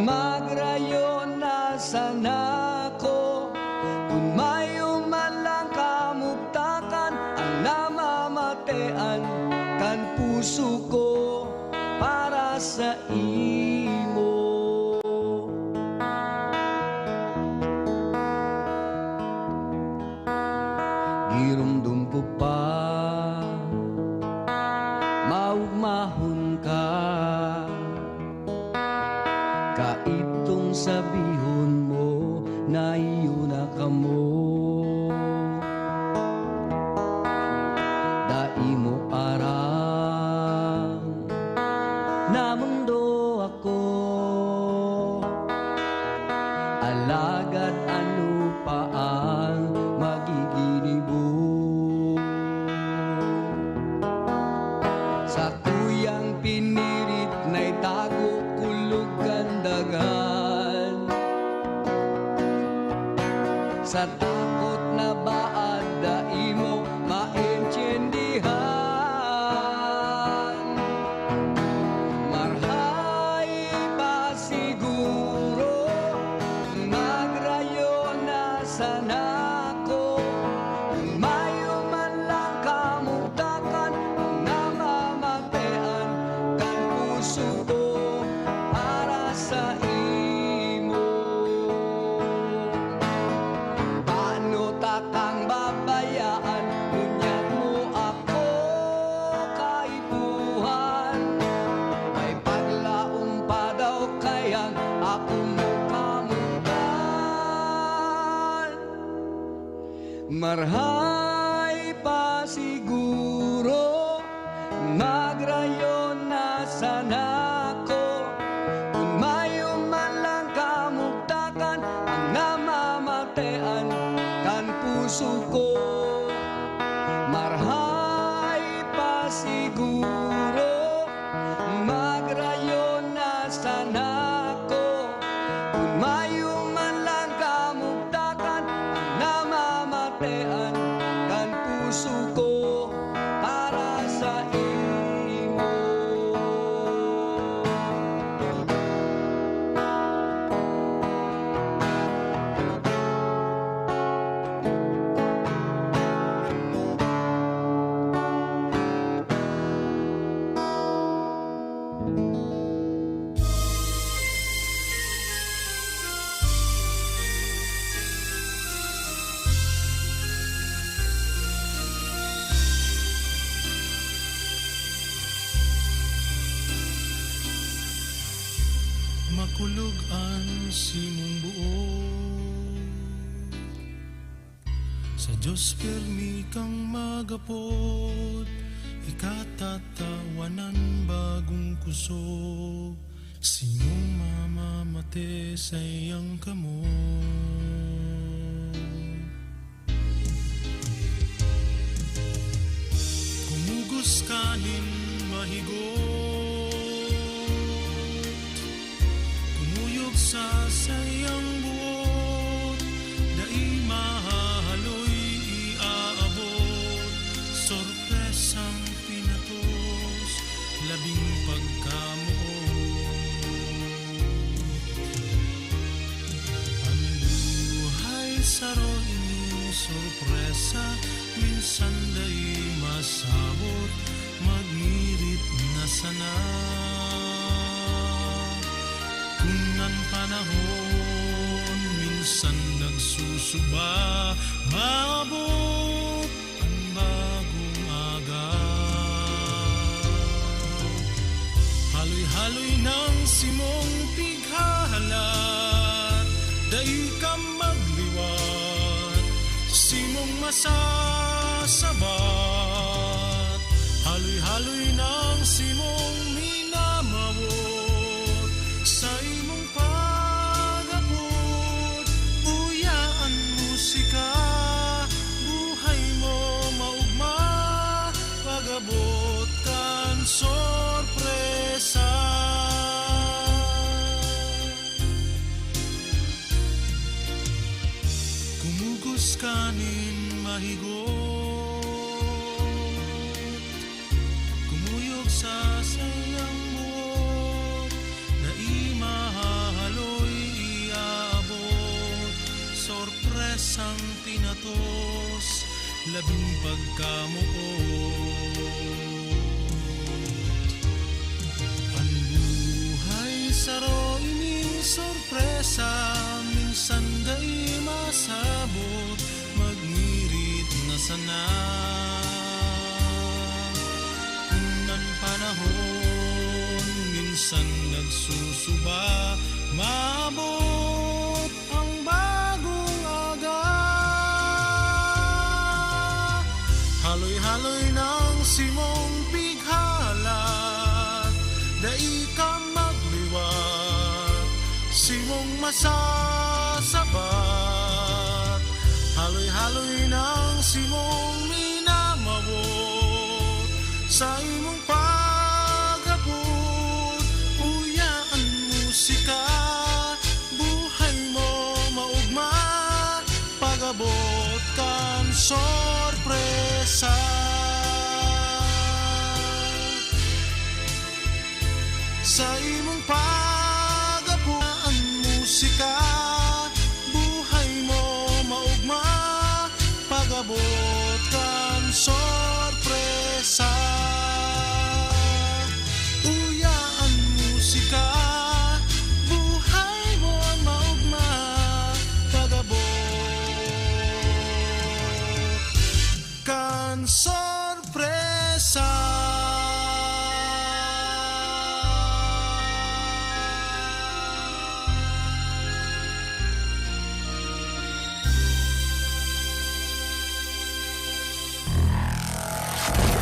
magrayo na sana ako, kun mayo man lang kamugtakan ang namamatean kan puso ko para saimo. Giromdom ko pa, maugmahon ka. Kaitong sabihon mo na iyo na kamo, dai mo aram na mundo ako. Alagad ano pa ang magiginibo? Sakuyang pinirit na itago kulog kan daghan. Sa takot na baad dai mo maintindihan. Marhay pa siguro, magrayo na sana ako, kun mayo man lang kamugtakan ang namamatean kan puso ko para saimo. Paano takang babayaan, ngunyan mo ako kaipuhan? May paglaom pa daw kayang ako mo kamutan? Marhay pa siguro, magrayo na sana ako, kun mayo man lang kamugtakan ang namamatean kan puso ko. Marhay pa siguro, magrayo na sana ako, kun mayo man lang kamugtakan ang namamatean kan puso ko para saimo. Makulog an simong buot. Sa Dios pirmi kang magapod, ika tatawan an bagong kusog, simong mamamate saiyang kamot. Kumugos ka nin mahigot, kumuyog sa saiyang buot, dai mahahaloy iaabot sa Sa minsan dai masabot, magmirit na sana. Kun an panahon minsan nagsusuba, maabot an bagong aga. Haloy-haloy nang simong pighahalat, dai ka magliwat, simong masasabat. Haloy-haloy nang simong minamawot, sa imong pag-apod, uya an musika, buhay mo maugma, pag-abot kan sorpresa. Kumugos ka nin mahigot, kumuyog sa saiyang buot, dai mahahaloy iabot, sorpresang pinatos, labing pagkamoot. An buhay saro ining sorpresa, minsan dai masabot, magmirit na sana. Kun an panahon minsan nagsusuba, maabot ang bagong aga. Haloy-haloy nang simong pighalat, dai ka magliwat, simong masasabat. Haloy-haloy nang simong minamawot, sa imong pag-apod, uya an musika, buhay mo maugma, pag-abot kan sorpresa. Sa imong pag-apod, an musika, buhay mo maugma, pag-abot kan sorpresa. Uya an musika, buhay mo maugma, pag-abot kan sorpresa.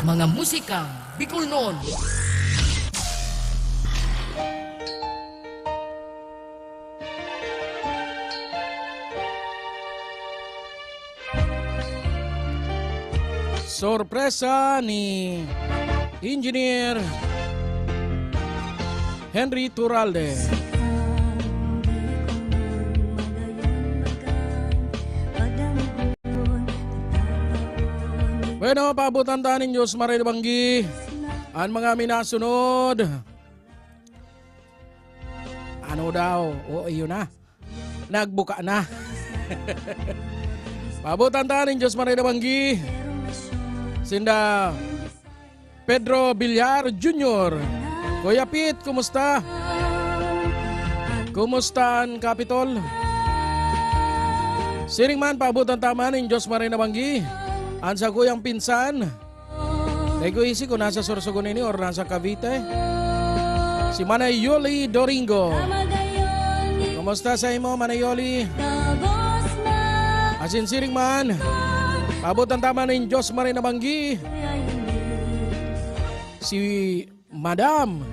Mga musika Bicolnon. Sorpresa ni Engineer Henry Turalde. Bueno, paabotan ta nin Diyos maray na banggi an mga minasunod. Ano daw? O, iyo na. Nagbuka na. Paabotan ta nin Diyos maray na banggi. Sinda Pedro Villar Junior. Kuya Pete, kumusta? Kumusta an Capitol? Siring man, paabotan ta man nin Diyos maray na banggi an sakuyang pinsan. Dai ko isi kung nasa Sorsogon ini or nasa Cavite. Si Manay Yoli Doringo. Kumusta sa imo, Manay Yoli? Asin siring man, paabotan ta man nin Diyos maray na banggi si Madam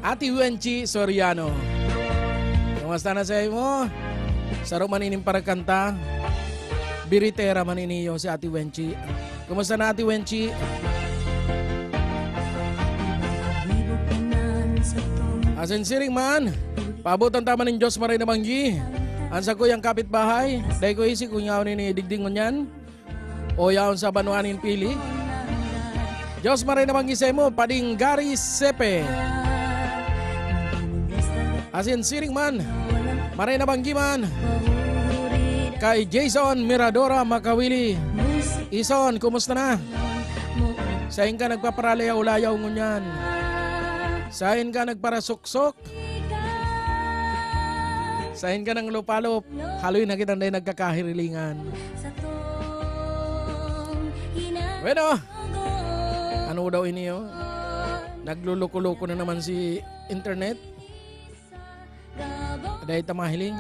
Ate Wenchi Soriano. Kumusta na sa imo? Saro man ining parakanta. Biritera man ini iyo si Ate Wenchi. Kumusta na, Ate Wenchi? Asin siring man, paabotan ta man nin Diyos maray na banggi an sakuyang kapitbahay. Dai ko isi kung yaon ini digdi ngunyan o yaon sa banwa nin Pili. Diyos maray na banggi saimo, Pading Gary Sepe. Asin siring man, maray na banggi man Kay Jason Miradora Makawili. Ison, kumusta na? Sain ka nagpaparayaw-layaw ngunyan? Sain ka nagparasuksok? Sain ka nang lupalop? Haloy na kitang dai nagkakahirilingan. Bueno, ano daw ini, oh? Nagluloko-loko na naman si internet. Dai ta mahiling.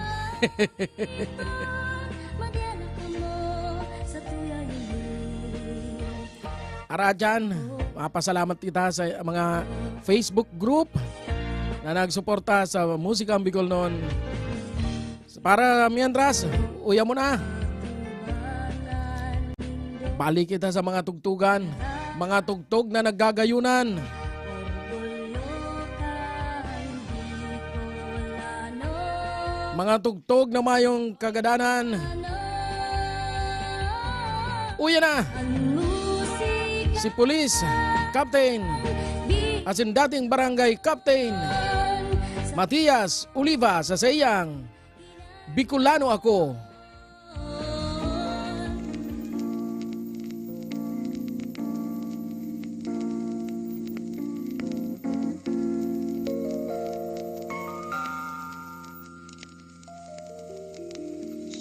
Aradyan, mapasalamat kita sa mga Facebook group na nagsuporta sa Musika ang Bicol noon. Para mientras, uya mo na. Balik kita sa mga tugtugan, mga tugtog na naggagayunan. Mga tugtog na mayong kagadanan. Uya na! Si Police Captain asin dating Barangay Captain Matias Oliva sa saiyang Bicolano Ako.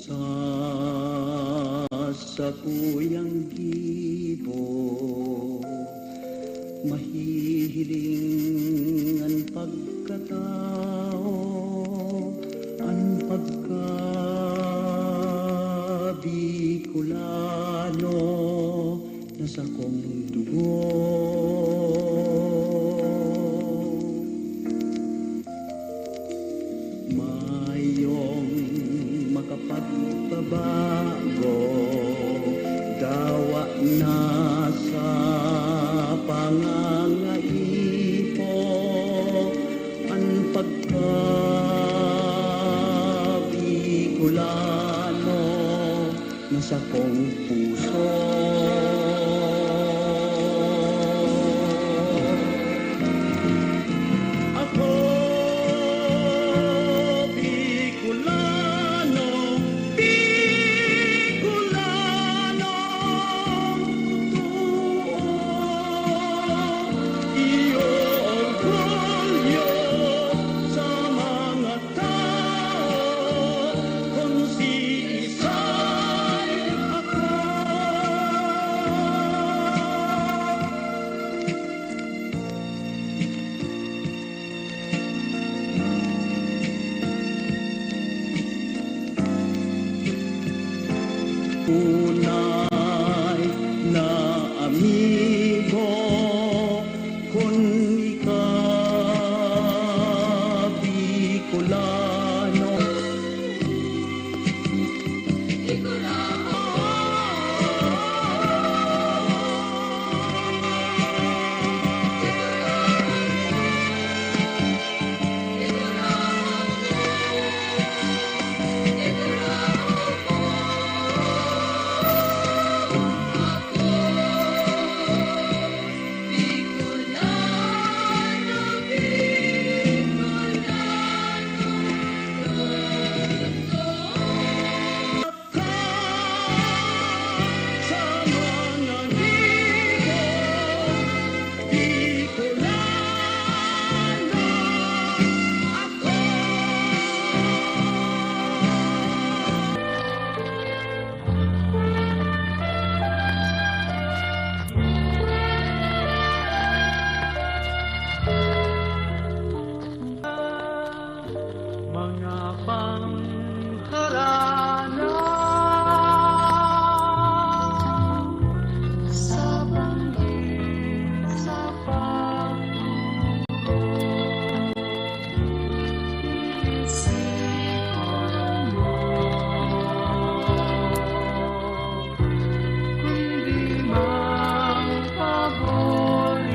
Sa sakuyang gibo, mahihiling an pagkatao, an pagka-Bicolano na sakong dugo. Mayong makapagpabago, dawa na sa pangangaipo an pagka-Bicolano na sakong puso. Ako, Bicolano, Bicolano, totoo, iyo orgulyo sa mga tao, kun siisay ako. Tunay na amigo, kun ika Bicolano. Mga pangharana sa banggi, sa pagturo, inisip ko mo. Kundi mang paborito.